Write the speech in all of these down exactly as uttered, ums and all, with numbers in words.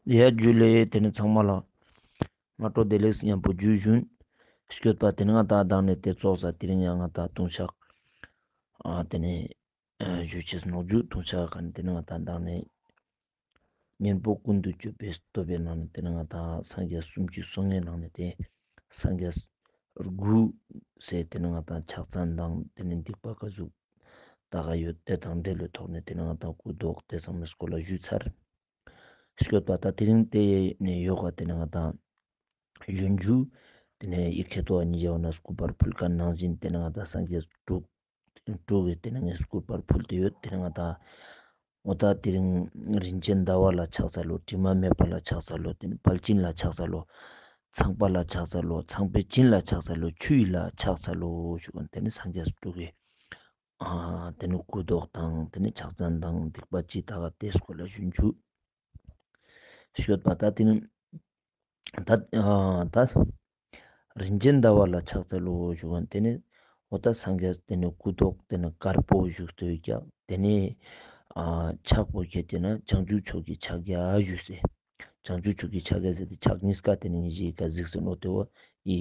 ཡ་ཇུ་ལེ། དེ་ནི་ཚང་མ་ལ་སྔ་དྲོ་བདེ་ལེགས་མཉམ་པོ་ཇུ་ཞུན། སྐྱོད་པ་དེ་ནི་ང་ད་དང་ནས་དེ་ཚོགས་ས་དེ་རིང་ཡང་ང་ད་ལྟུང་ཕྱག་ཨ་དེ་ནི་ཨ་ཞུ་ཆེས་ནོག་ཇུ། ལྟུང་ཕྱག་ག་ནི་དེ་ནི་ང་ད་དང་ནས་གཉེན་པོ་ཀུན་ཏུ་སྤྱོད་པའི་སྟོབས་པའི་ནང་ནས་དེ་ནི་ང་ད་སངས་རྒྱས་སུམ་ཅུ་སོ་ལྔའི་ནང་ནས་དེ་སངས་རྒྱས་དགུ་ཟེར་དེ་ནི་ང་ད་ཕྱག་མཚན་དང་དེ་ནི་སྡིག་པ་ག་ཟུག་ད་ག་ཡོད་དེ་དང་འབྲེལ་བའི་ཐོག་ནས་དེ་ནི་ང་ད་སྐུ་མདོག་དེ་ཚང་མའི་སྐོར་ལ་ཞུས་ཚར། སྐྱོད་པ་ད་དེ་རིང་དེ་ནས་ཡོ་ག་དེ་ནི་ང་ད་གཞོན་ཇུ། དེ་ནས་ཡི་གེ་ཏོ་ཉི་ཇའོ་ན་སྐུ་པར་ཕུལ་ཁ་ནང་བཞིན་དེ་ནི་ང་ད་སངས་རྒྱས་དྲུག་དྲུག་གི་དེ་ནི་ངས་སྐུ་པར་ཕུལ་དུ་ཡོད། དེ་ནི་ང་ད་འོ་ད་དེ་རིང་རིན་ཆེན་ཟླ་བ་ལ་ཕྱག་འཚལ་ལོ། དྲི་མ་མེད་པ་ལ་ཕྱག་འཚལ་ལོ། དེ་ནི་དཔལ་སྦྱིན་ལ་ཕྱག་འཚལ་ལོ། ཚངས་པ་ལ་ཕྱག་འཚལ་ལོ། ཚངས་པའི་སྦྱིན་ལ་ཕྱག་འཚལ་ལོ། ཆུ་ཡི་ལ་ཕྱག་འཚལ་ལོ་ཞུ་གོ་དེ་ནི་སངས་རྒྱས་དྲུག་གི་ཨ་དེ་ནི་སྐུ་མདོག་དང་དེ་ནི་ཕྱག་མཚན་དང་སྡིག་པ་ཅི་ད་ག་དེ་སྐོར་ལ་ཞུན་ཆུ། ཤོད་པ་ད་དེ་ནི་ད་ཨ་ད་རིན་ཆེན་ཟླ་བ་ལ་ཕྱག་འཚལ་ལོ་ཞུ་ག་དེ་ནི་འོ་ད་སངས་རྒྱས་དེ་ནི་སྐུ་མདོག་དེ་ནི་དཀར་པོ་བཞུགས་སྟོད་ཀྱག་དེ་ནི་ཨ་ཕྱག་པོ་ཁྱེད་དེ་ན་བྱང་ཆུབ་མཆོག་གི་ཕྱག་རྒྱ་བཞུགས་སེ། བྱང་ཆུབ་མཆོག་གི་ཕྱག་རྒྱ་ཟེར་ཏེ་ཕྱག་གཉིས་ཀ་དེ་ནི་ཉིད་ཀྱི་ཀ་གཟིགས་སེ་ནོ་དེ་བ་ཡི་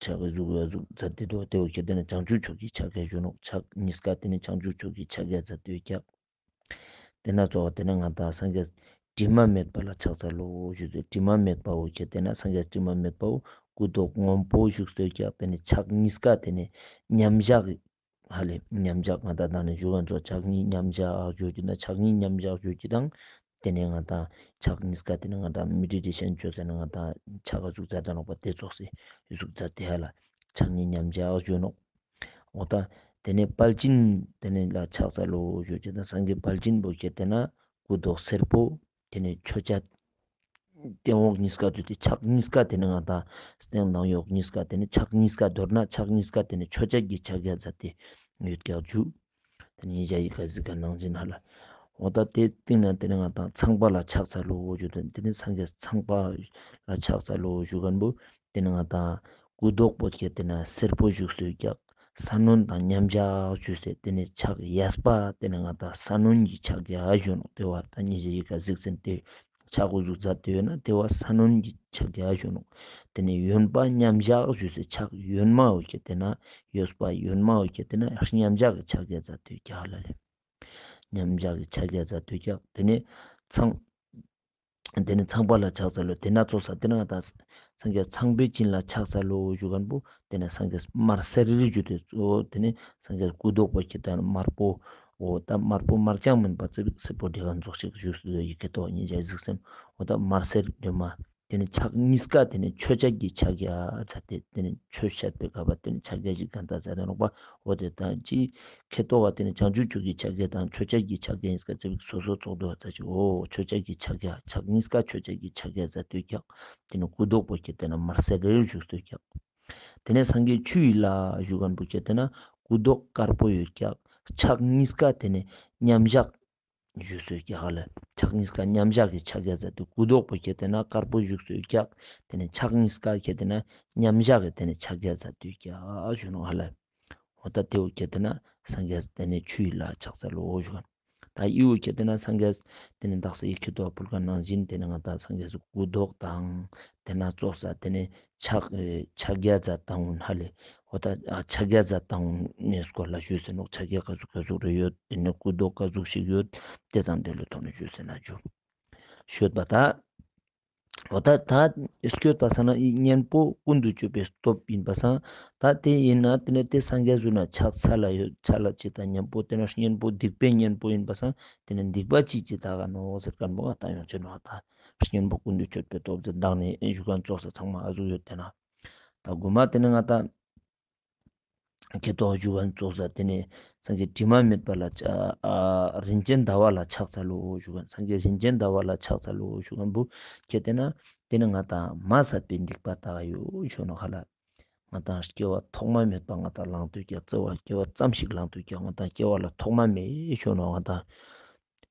ཕྱག་གཟུགས་ཡ་གཟུགས་མཛད་དེ་དོ་དེ་བ་ཁྱེད་དེ་ན་བྱང་ཆུབ་མཆོག་གི་ཕྱག་རྒྱ་བཞུགས་ནོ། ཕྱག་གཉིས་ཀ་དེ་ནི་བྱང་ཆུབ་མཆོག་གི་ཕྱག་རྒྱ་མཛད་སྟོད་ཀྱག་དེ་ན་གཙོ་བོ་དེ་ནི་ང་དང་སངས་རྒྱས་དྲི་མ་མེད་པ་ལ་ཕྱག་འཚལ་ལོ་ཞུ་དེ། དྲི་མ་མེད་པའོ་ཁྱེད་དེ་ན་སངས་རྒྱས་དྲི་མ་མེད་པའོ་སྐུ་མདོག་སྔོན་པོ་བཞུགས་སྟོད་ཀྱག་དེ་ནི་ཕྱག་གཉིས་ཀ་དེ་ནི་མཉམ་བཞག་ཧ་ལས་མཉམ་བཞག་ང་དང་དང་ནི་བཞུགས་ཀ་ཚོ་ཕྱག་གཉིས་མཉམ་བཞག་བརྗོད་ཀྱི་ན་ཕྱག་གཉིས་མཉམ་བཞག་བརྗོད་ཀྱི་དང་། དེ་ནས་ང་དང་ཕྱག་གཉིས་ཀ་དེ་ནི་ང་དང་མི་ཌི་ཊེ་ཤན་བྱོས་ཟེར་ན་ང་དང་ཕྱག་ག་ཟུག་མཛད་དང་ནོག་པ་དེ་ཙོགས་སེ་ཟུག་མཛད་དེ་ཧ་ལ་ཕྱག་གཉིས་མཉམ་བཞག་བརྗོད་ནོག་འོ་ད་དེ་ནས་དཔལ་སྦྱིན་དེ་ནས་ལ་ཕྱག་འཚལ་ལོ་བརྗོད་ཀྱི་དང་སངས་རྒྱས་དཔལ་སྦྱིན་པོ་ཁྱེད་དེ་ན་སྐུ་མདོག་སེར་པོ། དེ་ནས་མཆོད་བྱ་སྟེང་འོག་གཉིས་ཀ་དུ་དེ་ཕྱག་གཉིས་ཀ་དེ་ནི་ང་དང་སྟེང་ནང་འོག་གཉིས་ཀ་དེ་ནི་ཕྱག་གཉིས་ཀ་མདོར་ན་ཕྱག་གཉིས་ཀ་དེ་ནི་མཆོད་བྱ་གི་ཕྱག་རྒྱ་མཛད་དེ་ཡོད་ཀྱག་ཇུ། དེ་ནི་ཉིད་ཀྱི་ཀ་གཟིགས་ཀ་ནང་བཞིན་ཧ་ལ། འོ་ད་དེ་སྟེང་ན་དེ་ནི་ང་དང་ཚངས་པ་ལ་ཕྱག་འཚལ་ལོ་ཞུ་དོན་དེ་ནི་སངས་རྒྱས་ཚངས་པ་ལ་ཕྱག་འཚལ་ལོ་ཞུ་མཁན་པོ་དེ་ནི་ང་དང་སྐུ་མདོག་པོ་ཁྱེད་དེ་ན་སེར་པོ་བཞུགས་སོ་ཀྱག་ས་གནོན་དང་མཉམ་བཞག་ཞུས་སེ་དེ་ནི་ཕྱག་གཡས་པ་དེ་ནི་ང་དང་ས་གནོན་གྱི་ཕྱག་རྒྱ་ཞུ་ནོ་དེ་བ་ད་ཉིད་ཀྱི་ཀ་གཟིགས་ཟིན་ཏེ། ཕྱག་གུ་ཟུག་མཛད་དེ་ཡོད་ན་དེ་བ་ས་གནོན་གྱི་ཕྱག་རྒྱ་ཞུ་ནོ། དེ་ནས་གཡོན་པ་མཉམ་བཞག་ཞུས་སེ་ཕྱག་གཡོན་མ་འོ་ཁྱེད་དེ་ན་གཡོས་པ་གཡོན་མ་འོ་ཁྱེད་དེ་ན་མཉམ་བཞག་གི་ཕྱག་རྒྱ་མཛད་དེ་ཀྱག་ལ་ལེ། མཉམ་བཞག་གི་ཕྱག་རྒྱ་མཛད་དེ་ཀྱག་དེ་ནས་ཚངས། དེ་ནས་ཚངས་པ་ལ་ཕྱག་འཚལ་ལོ། དེ་ན་ཚོགས་ས་དེ་ན་ང་དང་སངས་རྒྱས་ཚངས་པའི་སྦྱིན་ལ་ཕྱག་འཚལ་ལོ་ཞུ་མཁན་པོ་དེ་ནས་སངས་རྒྱས་དམར་སེར་རི་ཞུ་དེ་གཙོ་བོ་དེ་ནས་སངས་རྒྱས་སྐུ་མདོག་པོ་ཁྱེད་དེ་ན་དམར་པོ། འོ་ད་དམར་པོ་དམར་རྐྱང་མིན་པ་ཙི་སེར་པོ་དེ་ག་ཚོགས་ཤིག་བཞུགས་སུ་ཡི་གེ་ཏོ་ཉིད་ཀྱི་གཟིགས་སེ་ན་འོ་ད་དམར་སེར་དེ་མ། དེ་ནི་ཕྱག་གཉིས་ཀ་དེ་ནི་མཆོད་བྱ་གི་ཕྱག་རྒྱ་མཛད་དེ་དེ་ནི་མཆོད་བྱ་པའི་སྐབས་དེ་ནི་ཕྱག་རྒྱ་ཞིག་ག་འདྲ་མཛད་དེ་ནོག་པ། འོ་དེ་དང་ཅི་ཁེ་ཏོ་བ་དེ་ནི་བྱང་ཆུབ་མཆོག་གི་ཕྱག་རྒྱ་དང་མཆོད་བྱ་གི་ཕྱག་རྒྱ་གཉིས་ཀ་ཙི་སོ་སོ་ཚོགས་འདུ་བ་ཙ་ཞིག་འོ་མཆོད་བྱ་གི་ཕྱག་རྒྱ་ཕྱག་གཉིས་ཀ་མཆོད་བྱ་གི་ཕྱག་རྒྱ་མཛད་དེ་ཀྱག་དེ་ནི་སྐུ་མདོག་པོ་ཁྱེད་དེ་ན་དམར་སེར་རི་བཞུགས་སྟོད་ཀྱག་དེ་ནས་སངས་རྒྱས་ཆུ་ཡི་ལ་བཞུགས་མཁན་པོ་ཁྱེད་དེ་ན་སྐུ་མདོག་དཀར་པོ་ཡོད་ཀྱག་ཕྱག་གཉིས་ཀ་དེ་ནས་མཉམ་བཞག་བཞུགས་སོ་ཀྱག་ཧ་ལ། ཕྱག་གཉིས་ཀ་མཉམ་བཞག་གི་ཕྱག་རྒྱ་མཛད་དེ་སྐུ་མདོག་པོ་ཁྱེད་དེ་ན་དཀར་པོ་བཞུགས་སོ་ཀྱག་དེ་ནས་ཕྱག་གཉིས་ཀ་ཁྱེད་དེ་ན་མཉམ་བཞག་གི་དེ་ནས་ཕྱག་རྒྱ་མཛད་དེ་ཀྱག་ཞུ་ནོ་ཧ་ལ། འོ་ད་དེ་བོ་ཁྱེད་དེ་ན་སངས་རྒྱས་དེ་ནས་ཆུ་ཡི་ལ་ཕྱག་འཚལ་ལོ་ཞུ་ག་ད་ཡི་བོ་ཁྱེད་དེ་ན་སངས་རྒྱས་དེ་ནས་བདག་ས་ཡི་ཁེ་ཏོ་བ་ཕུལ་ཁ་ནང་བཞིན་དེ་ནས་ང་དང་སངས་རྒྱས་སྐུ་མདོག་དང་དེ་ན་ཙོགས་ས་དེ་ནས་ཕྱག་ཕྱག་རྒྱ་མཛད་དང་འོ་ན་ཧ་ལས། འོ་ད་ཕྱག་རྒྱ་མཛད་དང་འོ་ནས་སྐོར་ལ་ཞུས་ཟེར་ནོག་ཕྱག་རྒྱ་ག་ཟུག་ག་ཟུག་རེ་ཡོད་དེ་ནས་སྐུ་མདོག་ག་ཟུག་ཞིག་ཡོད་དེ་དང་དེ་ལོ་ཐོག་ནས་ཞུས་ཟེར་ན་ཞུ། ཤོད་པ་ད། འོ་ད་ད་སྐྱོད་པ་སང་ན་ཨི་གཉེན་པོ་ཀུན་ཏུ་སྤྱོད་པའི་སྟོབས་ཡིན་པ་སང་ད་དེ་ཡིན་ན་དེ་ནས་དེ་སངས་རྒྱས་ཟུར་ན་ཕྱག་འཚལ་ལ་ཡོད་འཚལ་ལ་ཅི་དང་གཉེན་པོ་དེ་ན་གཉེན་པོ་སྡིག་པའི་གཉེན་པོ་ཡིན་པ་སང་དེ་ནས་སྡིག་པ་ཅི་ཅི་དག་ག་ནོ་ཟེར་མཁན་པོ་ང་ད་ཡོང་ཆེ་ནོ་ད། གཉེན་པོ་ཀུན་ཏུ་སྤྱོད་པའི་སྟོབས་དེ་བདག་ནི་ཞུ་མཁན་ཙོགས་ས་ཚང་མ་ཨ་ཟུག་ཡོད་དེ་ན། ད་དགུ་མ་དེ་ནི་ང་ད་ཁེ་ཏོག་ཞུ་མཁན་ཙོགས་ས་དེ་ནི་སངས་རྒྱས་དྲི་མ་མེད་པ་ལ་ཨ་རིན་ཆེན་ཟླ་བ་ལ་ཕྱག་འཚལ་ལོ་ཞུ་མཁན་སངས་རྒྱས་རིན་ཆེན་ཟླ་བ་ལ་ཕྱག་འཚལ་ལོ་ཞུ་མཁན་པོ་ཁེ་དེ་ན་དེ་ནི་ང་ད་མ་བསད་པའི་སྡིག་པ་དག་ཡོད་ཞུ་ནོ་ཧ་ལ། ང་དང་སྐྱེ་བ་ཐོག་མ་མེད་པ་ང་དང་བླངས་དུས་ཀྱང་བརྩེ་བ་སྐྱེ་བ་ཙམ་ཞིག་བླངས་དུས་ཀྱང་ང་དང་སྐྱེ་བ་ལ་ཐོག་མ་མེད་ཞུ་ནོ་ང་དང་།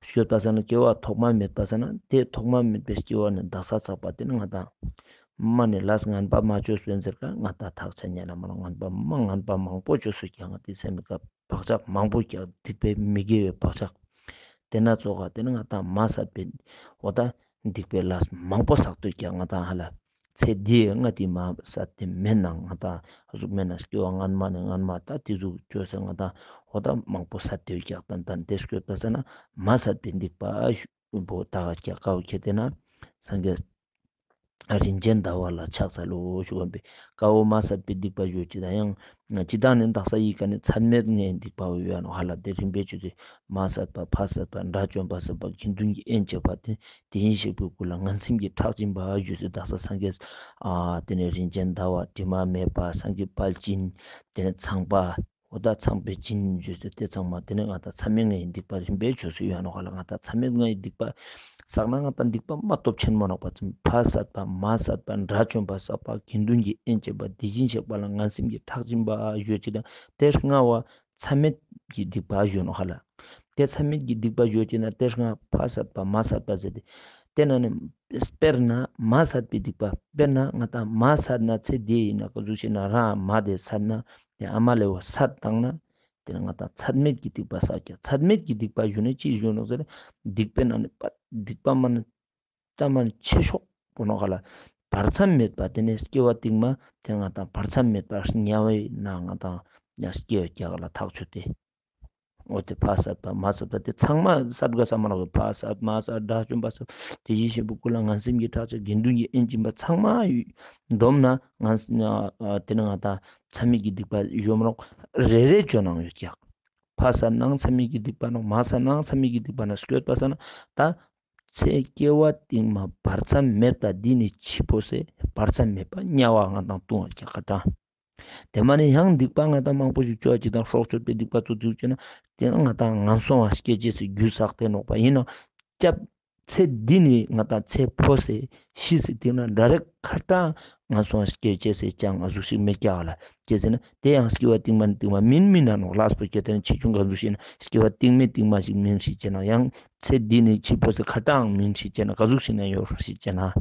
ཤོད་པ་ས་ན་སྐྱེ་བ་ཐོག་མ་མེད་པ་ས་ན་དེ་ཐོག་མ་མེད་པའི་སྐྱེ་བ་ནི་འདག་ས་ཚགས་པ་དེ་ནི་ང་དང་། མ་ནི་ལས་ངན་པ་མ་བཅོས་པའི་ཟེར་ཀ་ང་དང་ཐག་ཆ་ཉན་ན་མ་ལ་ངན་པ་མ་ངན་པ་མང་པོ་བཅོས་སུ་ཀྱང་ང་དེ་སེམས་ཀ་བག་ཆགས་མང་པོ་ཀྱང་སྡིག་པའི་མི་དགེ་བའི་བག་ཆགས། དེ་ན་ཙོགས་ཀ་དེ་ནི་ང་དང་མ་བསད་པའི་འོ་ད། སྡིག་པའི་ལས་མང་པོ་བསགས་དུས་ཀྱང་ང་དང་ཧ་ལ། ཚེ་འདིའི་ང་དེ་མ་བསད་དེ་མེད་ན་ང་དང་གཟུགས་མེད་ན་སྐྱེ་བ་སྔ་མ་ནས་སྔ་མ་ད་དེ་གཟུགས་བཅོས་ཟེར་ང་དང་འོ་ད་མང་པོ་བསད་དུས་ཀྱང་ཏན་ཏན་དེ་སྐྱོད་པ་ཟེར་ན་མ་བསད་པའི་སྡིག་པ་ཞུ་པོ་ད་ག་ཀྱང་དཀའ་བ་ཁྱེད་དེ་ན་སངས་རྒྱས། རིན་ཆེན་ཟླ་བ་ལ་ཕྱག་འཚལ་ལོ་ཞུ་བ་པས། དཀའ་བ་མ་བསད་པའི་སྡིག་པ་ཞུ་ཅི་དང་ཡང་། ཅི་དང་ནི་དག་ས་ཡི་ག་ནི་ཚད་མེད་ལྔའི་སྡིག་པ་ཡོད་ནོ་ཧ་ལ་དེ་རིམ་པས་ཆུ་དེ་མ་བསད་པ་ཕ་བསད་པ་དགྲ་བཅོམ་པ་བསད་པ་དགེ་འདུན་གྱི་དབྱེན་བྱེད་པ་དེ་དེ་བཞིན་གཤེགས་པའི་སྐུ་ལ་ངན་སེམས་ཀྱི་ཁྲག་འབྱིན་པ་ཞུ་ཚེ་དག་ས་སངས་རྒྱས། ཨ་དེ་ནས་རིན་ཆེན་ཟླ་བ་དྲི་མ་མེད་པ་སངས་རྒྱས་དཔལ་སྦྱིན། དེ་ནས་ཚངས་པ། འོ་ད་ཚངས་པའི་སྦྱིན་ཞུས་ཏེ་དེ་ཚང་མ་དེ་ནས་ང་དང་ཚད་མེད་ལྔའི་སྡིག་པ་རིམ་པས་ཆོས་སུ་ཡོད་ནོ་ག་ལ་ང་དང་ཚད་མེད་ལྔའི་སྡིག་པ་བསགས་ན་ང་དང་སྡིག་པ་མ་སྟོབས་ཆེན་མོ་ནོག་པ་ཙམ་ཕ་བསད་པ་མ་བསད་པ་དགྲ་བཅོམ་པ་བསད་པ་དགེ་འདུན་གྱི་དབྱེན་བྱེད་པ་དེ་བཞིན་གཤེགས་པ་ལ་ངན་སེམས་ཀྱི་ཁྲག་འབྱིན་པ་ཞུ་ཅི་དང་དེ་ལྔ་བ་ཚད་མེད་ཀྱི་སྡིག་པ་ཞུ་ནོ་ག་ལ། དེ་ཚད་མེད་ཀྱི་སྡིག་པ་ཞུ་ཅི་ན་དེ་ལྔ་ཕ་བསད་པ་མ་བསད་པ་ཟེར་ཏེ། དེ་ན་ནི་དཔེར་ན་མ་བསད་པའི་སྡིག་པ་དཔེར་ན་ང་དང་མ་བསད་ན་ཚེ་འདི་ཡིན་ན་ག་ཟུག་ཤེ་ན་རང་མ་དེ་བསད་ན། དེ་ཨ་མ་ལེ་བོ་བསད་བཏང་ན། དེ་ནི་ང་དང་ཚད་མེད་ཀྱི་སྡིག་པ་བསགས་ཀྱང་ཚད་མེད་ཀྱི་སྡིག་པ་ཞུ་ནས་ཅི་ཞུ་ནོ་ཟེར་ན། སྡིག་པའི་ནང་ནས་པ་སྡིག་པ་མ་ནི་ལྟ་མ་ནི་ཆེ་ཤོས་པོ་ནོ་ག་ལ། བར་མཚམས་མེད་པ་དེ་ནས་སྐྱེ་བ་རྟིང་མ་དེ་ང་དང་བར་མཚམས་མེད་པ་དམྱལ་བའི་ནང་ང་དང་ཡང་སྐྱེ་བའི་རྒྱ་ག་ལ་ཐག་ཆོད་དེ། འོ་དེ་ཕ་བསད་པ་མ་བསད་པ་དེ་ཚང་མ་བསད་དགོས་ས་མ་ལོག་ཕ་བསད་མ་བསད་དགྲ་བཅོམ་པ་བསད་དེ་བཞིན་གཤེགས་པའི་སྐུ་ལ་ངན་སེམས་ཀྱི་ཁྲག་ཆ་དགེ་འདུན་གྱི་དབྱེན་བྱིན་པ་ཚང་མ་བསྡོམས་ན་ང་དེ་ནི་ང་དང་ཚད་མེད་ཀྱི་སྡིག་པ་ཡོད་མ་རོག་རེ་རེ་བཅོ་ནང་ཡོད་ཀྱག་ཕ་བསད་ནང་ཚད་མེད་ཀྱི་སྡིག་པ་ནོ་མ་བསད་ནང་ཚད་མེད་ཀྱི་སྡིག་པ་ན་སྐྱོད་པ་ས་ན་ད་ཚེ་སྐྱེ་བ་རྟིང་མ་བར་མཚམས་མེད་པ་འདི་ནི་འཆི་འཕོ་སའི་བར་མཚམས་མེད་པ་དམྱལ་བ་ང་དང་ལྟུང་བ་ཀྱག་ཁ་གྲངས། དེ་མ་ནི་ཡང་སྡིག་པ་ང་དང་མང་པོ་ཞིག་བཅོ་བ་ཅིག་དང་སྲོག་གཅོད་པའི་སྡིག་པ་ཚོ་འདུག་ཅེ་ན་དེ་ནི་ང་དང་ངན་སོང་བ་སྐྱེ་ཅེས་སུ་རྒྱུ་བསགས་ཏེ་ནོག་པ་ཡིན་ནོ། སྐྱབས་ཚེ་འདི་ནི་ང་དང་ཚེ་འཕོ་སའི་ཤི་སའི་སྟེང་ན་འདྲ་རེག་ཁ་གྲངས་ངན་སོང་བ་སྐྱེ་ཅེས་སུ་ཅང་ང་ཟུག་ཤིག་མེད་ཀྱག་ལ་སྐྱེ་ཟེར་ན་དེ་ཡང་སྐྱེ་བ་རྟིང་མ་ནི་རྟིང་མ་མིན་མིན་ན་ནོག་ལགས་པོ་སྐྱེ་དེ་ནི་ཆེ་ཆུང་ག་ཟུག་ཤིག་ན་སྐྱེ་བ་རྟིང་མའི་རྟིང་མ་ཞིག་མིན་ཤིག་ཅེ་ན་ཡང་ཚེ་འདི་ནི་འཆི་འཕོ་སའི་ཁ་གྲངས་མིན་ཤིག་ཅེ་ན་ག་ཟུག་ཤིག་ན་ཡོད་ཤིག་ཅེ་ན།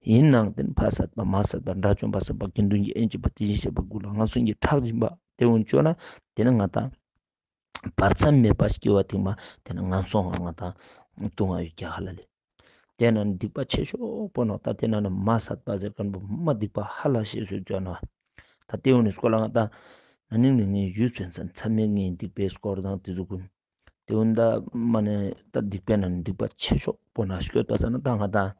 ཡིན་ནའང་དེ་ནི་ཕ་བསད་པ་མ་བསད་པ་དགྲ་བཅོམ་པ་བསད་པ་དགེ་འདུན་གྱི་དབྱེན་བྱེད་པ་དེ་བཞིན་གཤེགས་པའི་སྐུ་ལ་ངན་སོང་གི་ཁྲག་འབྱིན་པ་དེ་འོན་ཅོ་ན་དེ་ནི་ང་དང་བར་མཚམས་མེད་པ་སྐྱེ་བ་དེ་མ་དེ་ནི་ངན་སོང་ང་དང་ལྟུང་བ་ཡོད་ཀྱག་ཧ་ལ་ལེ། དེ་ན་ནི་སྡིག་པ་ཆེ་ཤོས་པོ་ནོ་ད་དེ་ན་ནི་མ་བསད་པ་ཟེར་མཁན་པོ་མ་སྡིག་པ་ཧ་ལ་ཤེས་སུ་ཅོ་ན། ད་དེ་འོན་ནི་སྐོར་ལ་ང་དང་ན་ནིང་ནི་ངས་ཞུས་ཚོན་ཚན་མཚམས་མེད་ངའི་སྡིག་པའི་སྐོར་དང་དེ་ཚོ་ཀུན། དེ་འོན་ད་མ་ནི་ད་སྡིག་པའི་ནང་ནས་སྡིག་པ་ཆེ་ཤོས་པོ་ན་སྐྱོད་པ་ས་ན་ད་ང་དང་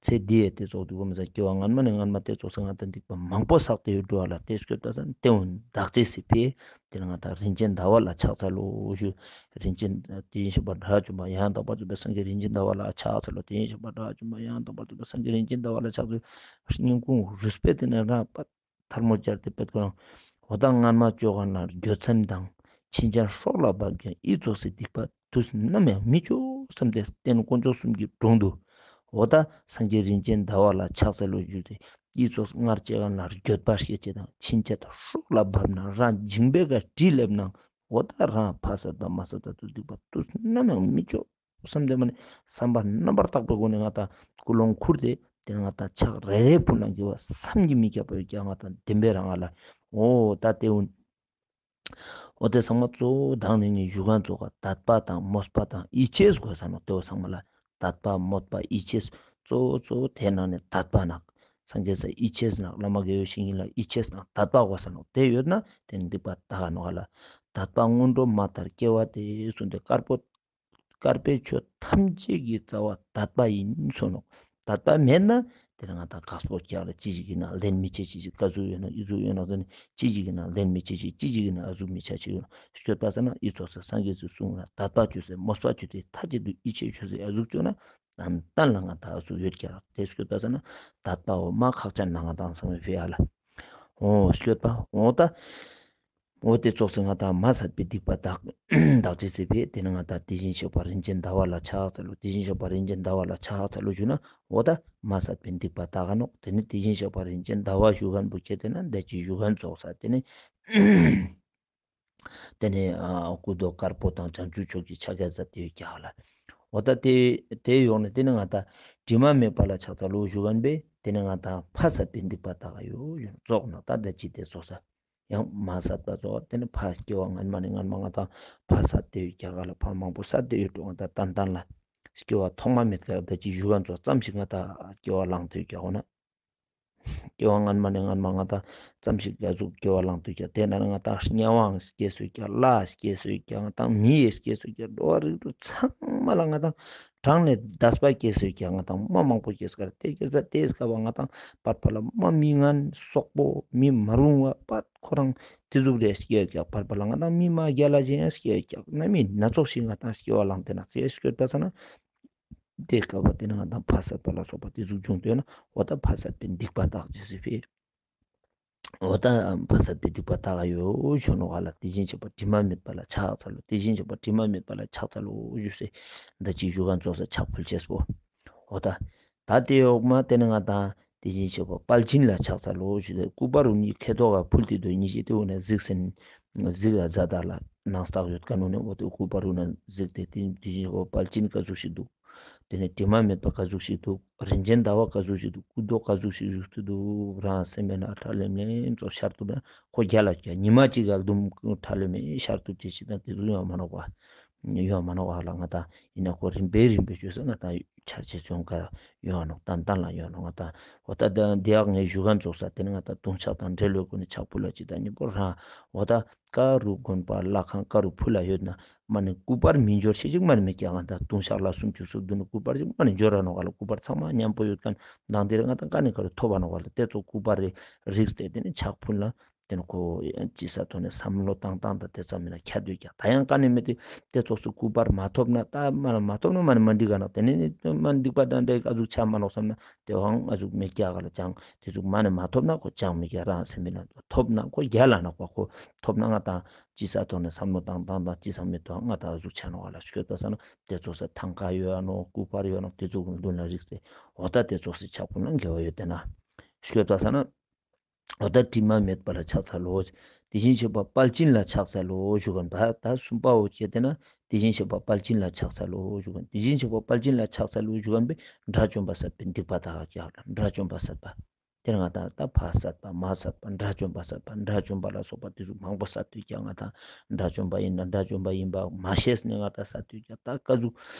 ཚེ་འདི་ཡི་དེ་ཚོགས་སྡིག་པ་མི་ཟ་སྐྱེ་བ་སྔན་མ་ནས་སྔན་མ་དེ་ཚོགས་ས་ང་དང་སྡིག་པ་མང་པོ་བསགས་ཏེ་ཡོད་འགྲོ་བ་ལ་དེ་སྐྱོད་པ་ས་ན་དེ་འོན་བདག་ཅེས་སི་ཕི་དེ་ན་ང་དང་རིན་ཆེན་ཟླ་བ་ལ་ཕྱག་འཚལ་ལོ་ཞུ། རིན་ཆེན་དེ་བཞིན་གཤེགས་པ་དགྲ་བཅོམ་པ་ཡང་དག་པར་རྫོགས་པའི་སངས་རྒྱས་རིན་ཆེན་ཟླ་བ་ལ་ཕྱག་འཚལ་ལོ། དེ་བཞིན་གཤེགས་པ་དགྲ་བཅོམ་པ་ཡང་དག་པར་རྫོགས་པའི་སངས་རྒྱས་རིན་ཆེན་ཟླ་བ་ལ་ཕྱག་འཚལ་ལོ། སྙིང་ཁུང་རུས་པའི་དེ་ན་རང་པ། ཐལ་མོ་སྦྱར་ཏེ་པད་ཀོ་རང་། འོ་ད་སྔར་མ་བཅོ་ཁ་ན་འགྱོད་མཚམས་དང་། ཕྱིན་ཆད་སྲོག་ལ་བབ་ཀྱང་ཡིད་ཚོགས་སའི་སྡིག་པ་དུས་ནམ་ཡང་མི་བཅོ་བསམ་སྟེ་རྟེན་དཀོན་མཆོག་གསུམ་གྱི་དྲུང་དུ། འོ་ད་སངས་རྒྱས་རིན་ཆེན་ཟླ་བ་ལ་ཕྱག་འཚལ་ལོ་ཞུས་ཏེ་ཡིད་ཚོགས་སྔར་བཅོ་ཁ་ན་འགྱོད་པ་སྐྱེ་ཅེས་དང་ཕྱིན་ཆད་སྲོག་ལ་བབ་ན་རང་འཇིང་པའི་ཁ་བྲིས་ལེབ་ན་འོ་ད་རང་ཕ་བསད་པ་མ་བསད་པ་དུ་སྡིག་པ་དུས་ནམ་ཡང་མི་བཅོ། བསམ་དེ་མ་ནི་བསམ་པ་རྣམ་པར་དག་པའི་སྒོ་ནས་ང་དང་ཀུན་སློང་ཁུར་ཏེ་དེ་ང་དང་ཕྱག་རེ་རེ་ཕུལ་ན་དགེ་བ་བསམ་གྱིས་མི་ཁྱབ་པ་ཡོད་ཀྱང་ང་དང་བདེན་པའི་རང་ང་ལ་འོ་ད་དེ་འུན། འོ་དེ་ཚང་མ་གཙོ་བོ་དང་ནི་ནི་ཞུ་གང་ཚོགས་ཀ་དད་པ་དང་མོས་པ་དང་ཡིད་ཆེས་དགོས་ས་ནོ་དེ་བོ་ཚང་མ་ལ་དད་པ་མོས་པ་ཡིད་ཆེས་གཙོ་བོ་གཙོ་བོ་དེ་ནང་ནས་དད་པ་ནག་སངས་རྒྱས་ས་ཡིད་ཆེས་ནག་བླ་མ་དགེ་བའི་བཤེས་གཉེན་ལ་ཡིད་ཆེས་ནག་དད་པ་དགོས་ས་ནོ་དེ་ཡོད་ན་དེ་ནི་སྡིག་པ་དག་ག་ནོ་ག་ལ་དད་པ་སྔོན་འགྲོ་མ་ལྟར་སྐྱེ་བ་དེ་གསུངས་ཏེ་དཀར་པོ། དཀར་པོའི་ཆོས་ཐམས་ཅད་ཀྱི་རྩ་བ་དད་པ་ཡིན་གསུངས་ནོ། དད་པ་མེད་ན་དེ་ལ་ང་དང་དཀགས་པོ་རྒྱག་ལ་ཅི་ཞིག་ཡིན་ན་ལན་མི་ཆེ་ཅི་ཞིག་ག་ཟུག་ཡོད་ན་ཨི་ཟུག་ཡོད་ན་ཟེར་ནས་ཅི་ཞིག་ཡིན་ན་ལན་མི་ཆེ་ཅི་ཅི་ཞིག་ཡིན་ན་ཨ་ཟུག་མི་ཆ་ཅི་ཡོད་ན་སྐྱོད་ལྟ་ས་ན་ཨི་ཚོགས་ས་སངས་རྒྱས་ཚོས་གསུངས་ལ་དད་པ་བཅོས་ཟེར་མོས་པ་བཅོས་ཏེ་མཐའ་གཅིག་ཏུ་ཡིད་ཆེས་བཅོས་ཟེར་ཨ་ཟུག་བཅོས་ན་ཏན་ཏན་ལ་ང་དང་ཨ་ཟུག་ཡོད་ཀྱ་ལ་དེ་སྐྱོད་ལྟ་ས་ན་དད་པའོ་མ་ཁག་ཅན་ན་ང་དང་ཚང་མའི་ཕི་ཨ་ལ་འོ་སྐྱོད་པ་འོ་ད། འོ་དེ་ཚོགས་སུ་ང་དང་མ་བསད་པའི་སྡིག་པ་དག་དག་ཅེས་ཟེར་བས་དེ་ནི་ང་དང་དེ་བཞིན་གཤེགས་པ་རིན་ཆེན་ཟླ་བ་ལ་ཕྱག་འཚལ་ལོ། དེ་བཞིན་གཤེགས་པ་རིན་ཆེན་ཟླ་བ་ལ་ཕྱག་འཚལ་ལོ་ཞུ་ན་འོ་ད་མ་བསད་པའི་སྡིག་པ་དག་ག་ནོག་དེ་ནི་དེ་བཞིན་གཤེགས་པ་རིན་ཆེན་ཟླ་བ་ཞུ་མཁན་བུ་ཁྱེད་དེ་ན་འདས་ཀྱི་ཞུ་མཁན་ཚོགས་ས་དེ་ནི་དེ་ནི་སྐུ་མདོག་དཀར་པོ་དང་བྱང་ཆུབ་མཆོག་གི་ཕྱག་རྒྱ་ཟབ་དེ་ཡོད་ཀྱ་ལ། འོ་ད་དེ་དེ་ཡོང་ནས་དེ་ནི་ང་དང་དྲི་མ་མེད་པ་ལ་ཕྱག་འཚལ་ལོ་ཞུ་མཁན་བས་དེ་ནི་ང་དང་ཕ་བསད་པའི་སྡིག་པ་དག་ག་ཡོད་ཡོད་ཚོགས་ན་ད་འདས་ཀྱི་དེ་ཚོགས་ས། ཡང་མ་བསད་པ་ཚོ་དེ་ནི་ཕ་སྐྱེ་བ་སྔན་མ་ནས་སྔན་མ་ང་དང་ཕ་བསད་དེ་ཡོད་རྒྱ་གར་ལ་ཕ་མང་པོ་བསད་དེ་ཡོད་འགྲོ་ང་དང་ཏན་ཏན་ལ། སྐྱེ་བ་ཐོག་མ་མེད་ཀྱང་ད་ཅི་བཞུགས་ག་ཙམ་ཞིག་ང་ད་སྐྱེ་བ་བླངས་དུས་ཀྱང་འོ་ན། སྐྱེ་བ་སྔ་མ་ནས་སྔ་མ་ང་ད་ཙམ་ཞིག་ག་ཟུག་སྐྱེ་བ་བླངས་དུས་ཀྱང་དེ་ན་ང་ད་དམྱལ་བའང་སྐྱེས་སོས་ཀྱང་། ལྷ་སྐྱེས་སོས་ཀྱང་། ང་ད་མི་ཡི་སྐྱེས་སོས་ཀྱང་། འགྲོ་བ་རིགས་དྲུག་ཚང་མ་ལ་ང་ད་གྲངས་ལས་འདས་པ་སྐྱེས་སོས་ཀྱང་། ང་ད་མ་མང་པོ་སྐྱེས་སོ་ཀ་ར་དེ་སྐྱེས་པ་དེ་སྐབས་ང་ད་བར་བར་ལ་མ་མི་ངན་སོག་པོ་མི་མ་རུང་བ་པ་ཁོ་རང་དེ་ཟུག་རེ་སྐྱེས་ཀྱང་། བར་བར་ལ་ང་ད་མི་མ་རྒྱལ་ལ་ཅན་སྐྱེས་ཀྱང་། ན་མི་སྣ་ཚོགས་ཤིག་ང་ད་སྐྱེ་བ་བླངས་དེ་ན་ཚེ་སྐྱོད་པ་ས་ན། དེ་སྐབས་པ་དེ་ནི་ང་དང་ཕ་སད་པ་ལ་སོགས་པ་དེ་ཟུག་བྱུང་དོན་ན་འོ་ད་ཕ་སད་པའི་སྡིག་པ་དག་ཅེས་ཟེར་བས། འོ་ད་ཕ་སད་པའི་སྡིག་པ་དག་ཡོད་ཞུ་ནོ་ག་ལ། དེ་བཞིན་གཤེགས་པ་དྲི་མ་མེད་པ་ལ་ཕྱག་འཚལ་ལོ། དེ་བཞིན་གཤེགས་པ་དྲི་མ་མེད་པ་ལ་ཕྱག་འཚལ་ལོ་ཞུ་སེ། འདི་ཅི་ཞུ་ག་ཙོགས་སེ་ཕྱག་ཕུལ་ཅེས་པོ། འོ་ད། ད་དེ་འོག་མ་དེ་ནི་ང་དང་དེ་བཞིན་གཤེགས་པ་དཔལ་ཆེན་ལ་ཕྱག་འཚལ་ལོ་ཞུ་སེ། སྐུ་པར་རུ་གཉིས་ཁེ་ཐོག་ག་ཕུལ་ཏེ་དོ་གཉིས་ཤེས་དེ་འོ་ན་གཟིགས་སེ་ནི། གཟིགས་ལ་ཛ་དག་ལ་ནང་རྟགས་ཡོད་ཀ་ནོ་ནི་འོ་དེ་སྐུ་པར་རུ་ན་གཟིགས་ཏེ་དེ་དེ་བཞིན་གཤེགས་པ་དཔལ་ཆེན་ག་ཟུག་ཞིག་འདུག་དེ་ནས་དྲི་མ་མེད་པ་ག་ཟུག་ཞིག་འདུག་རིན་ཆེན་ཟླ་བ་ག་ཟུག་ཞིག་འདུག་སྐུ་མདོག་ག་ཟུག་ཞིག་བཞུགས་ཏེ་འདུག་རང་སེམས་པའི་ནང་ཁྲ་ལེམ་ལེམ་ཙོག་ཤར་ཐུབ་ན་ཁོ་རྒྱ་ལ་རྒྱ། ཉི་མ་གཅིག་ག་ལྡུམ་ཁྲ་ལེམ་ལེམ་ཤར་ཐུབ་ཅེས་ཤིག་དང་དེ་ཚོ་ཡོང་མ་ནོག་པ། ཡོང་མ་ནོག་པ་ལ་ང་དང་ཡིན་ན་ཁོ་རིམ་པས་རིམ་པས་བཅོས་ས་ང་དང་ཆར་ཆེ་ཚོང་ག་ཡོང་ནོག་ཏན་ཏན་ལ་ཡོང་ནོག་ང་དང་འོ་ད་འདི་ཡག་ངས་ཞུ་ག་ཙོགས་ས་དེ་ནི་ང་དང་ལྟུང་བཤགས་དང་འབྲེལ་ལོས་ཀུན་ནས་ཕྱག་ཕུལ་ལ་ཅི་དང་ཉིན་པོ་རང་འོ་ད། ཀ་རུ་དགོན་པ་ལྷ་ཁང་ཀ་རུ་ཕུ་ལ་ཡོད་ན་མ་ནི་སྐུ་པར་མི་འབྱོར་ཤེས་ཅིག་མ་ནི་མི་སྐྱ་གང་ད་ལྟུང་བཤགས་ལ་སུམ་ཅུ་སོ་བདུན་ནི་སྐུ་པར་ཅིག་མ་ནི་འབྱོར་ར་ནོག་ག་ལ། སྐུ་པར་ཚང་མ་མཉམ་པོ་ཡོད་མཁན་དང་དེ་རེ་ང་དང་ཀ་ནི་ཀ་རུ་ཐོབ་པ་ནོག་ག་ལ། དེ་ཚོ་སྐུ་པར་རེ་རིགས་ཏེ་དེ་ནི་ཕྱག་ཕུལ་ལ་དེ་ནི་ཁོ་ཅི་ས་ཐོག་ནས་བསམ་བློ་བཏང་བཏང་ད་དེ་ཙམ་མིན་ན་ཁྱད་དུ་ཀྱང་ད་ཡང་ཀ་ནི་མི་དེ་དེ་ཚོགས་སུ་སྐུ་པར་མ་ཐོབ་ན་ད་མ་ལ་མ་ཐོབ་ན་མ་ནི་མ་འགྲིག་ག་ན་དེ་ནི་མ་འགྲིག་པ་དང་འདྲ་ཨ་ཟུག་ཆ་མ་ལོག་བསམ་ན་དེ་བང་ཨ་ཟུག་མི་སྐྱ་ག་ལ་ཅང་དེ་ཚོ་མ་ནི་མ་ཐོབ་ན་ཁོ་ཅང་མི་སྐྱ་རང་སེམས་མིན་ན་ཐོབ་ན་ཁོ་རྒྱ་ལ་ནོག་པ། ཁོ་ཐོབ་ན་ང་དང་ཅི་ས་ཐོག་ནས་བསམ་བློ་བཏང་བཏང་དང་ཅི་བསམ་མེད་དུ་ང་དང་གཟུགས་ཆ་ནོག་ག་ལ་ཤོད་པ་ས་ན་དེ་ཚོ་ས་ཐང་ཀ་ཡོད་ཨ་ནོ་སྐུ་པར་ཡོད་ནོ་དེ་ཚོ་གི་མདུན་ལ་རིགས་ཏེ་འོ་ད་དེ་ཚོ་སི་ཆག་པོ་ན་དགེ་བ་ཡོད་དེ་ན་ཤོད་པ་ས་ན་འོ་ད་དྲི་མ་མེད་པ་ལ་ཕྱག་འཚལ་ལོ། དེ་བཞིན་གཤེགས་པ་དཔལ་ཆེན་ལ་ཕྱག་འཚལ་ལོ་ཞུ་གན་པ་ད་གསུམ་པའོ་ཁྱེད་དེ་ན་དེ་བཞིན་གཤེགས་པ་དཔལ་ཆེན་ལ་ཕྱག་འཚལ་ལོ་ཞུ་གན། དེ་བཞིན་གཤེགས་པ་དཔལ་ཆེན་ལ་ཕྱག་འཚལ་ལོ་ཞུ་གན་པས་དགྲ་བཅོམ་པ་སད་པའི་སྡིག་པ་དག་ཀྱང་དགྲ་བཅོམ་པ་སད་པ། དེར་ང་དང་ད་ཕ་བསད་པ་མ་བསད་པ་དགྲ་བཅོམ་པ་བསད་པ་དགྲ་བཅོམ་པ་ལ་སོགས་པ་དེ་ཚོ་མང་པོ་བསད་དུས་ཀྱང་ང་དང་དགྲ་བཅོམ་པ་ཡིན་ན་དགྲ་བཅོམ་པ་ཡིན་པ་མ་ཤེས་ནས་ང་དང་བསད་དུས་ཀྱང་ད་ཀ་ཟུག་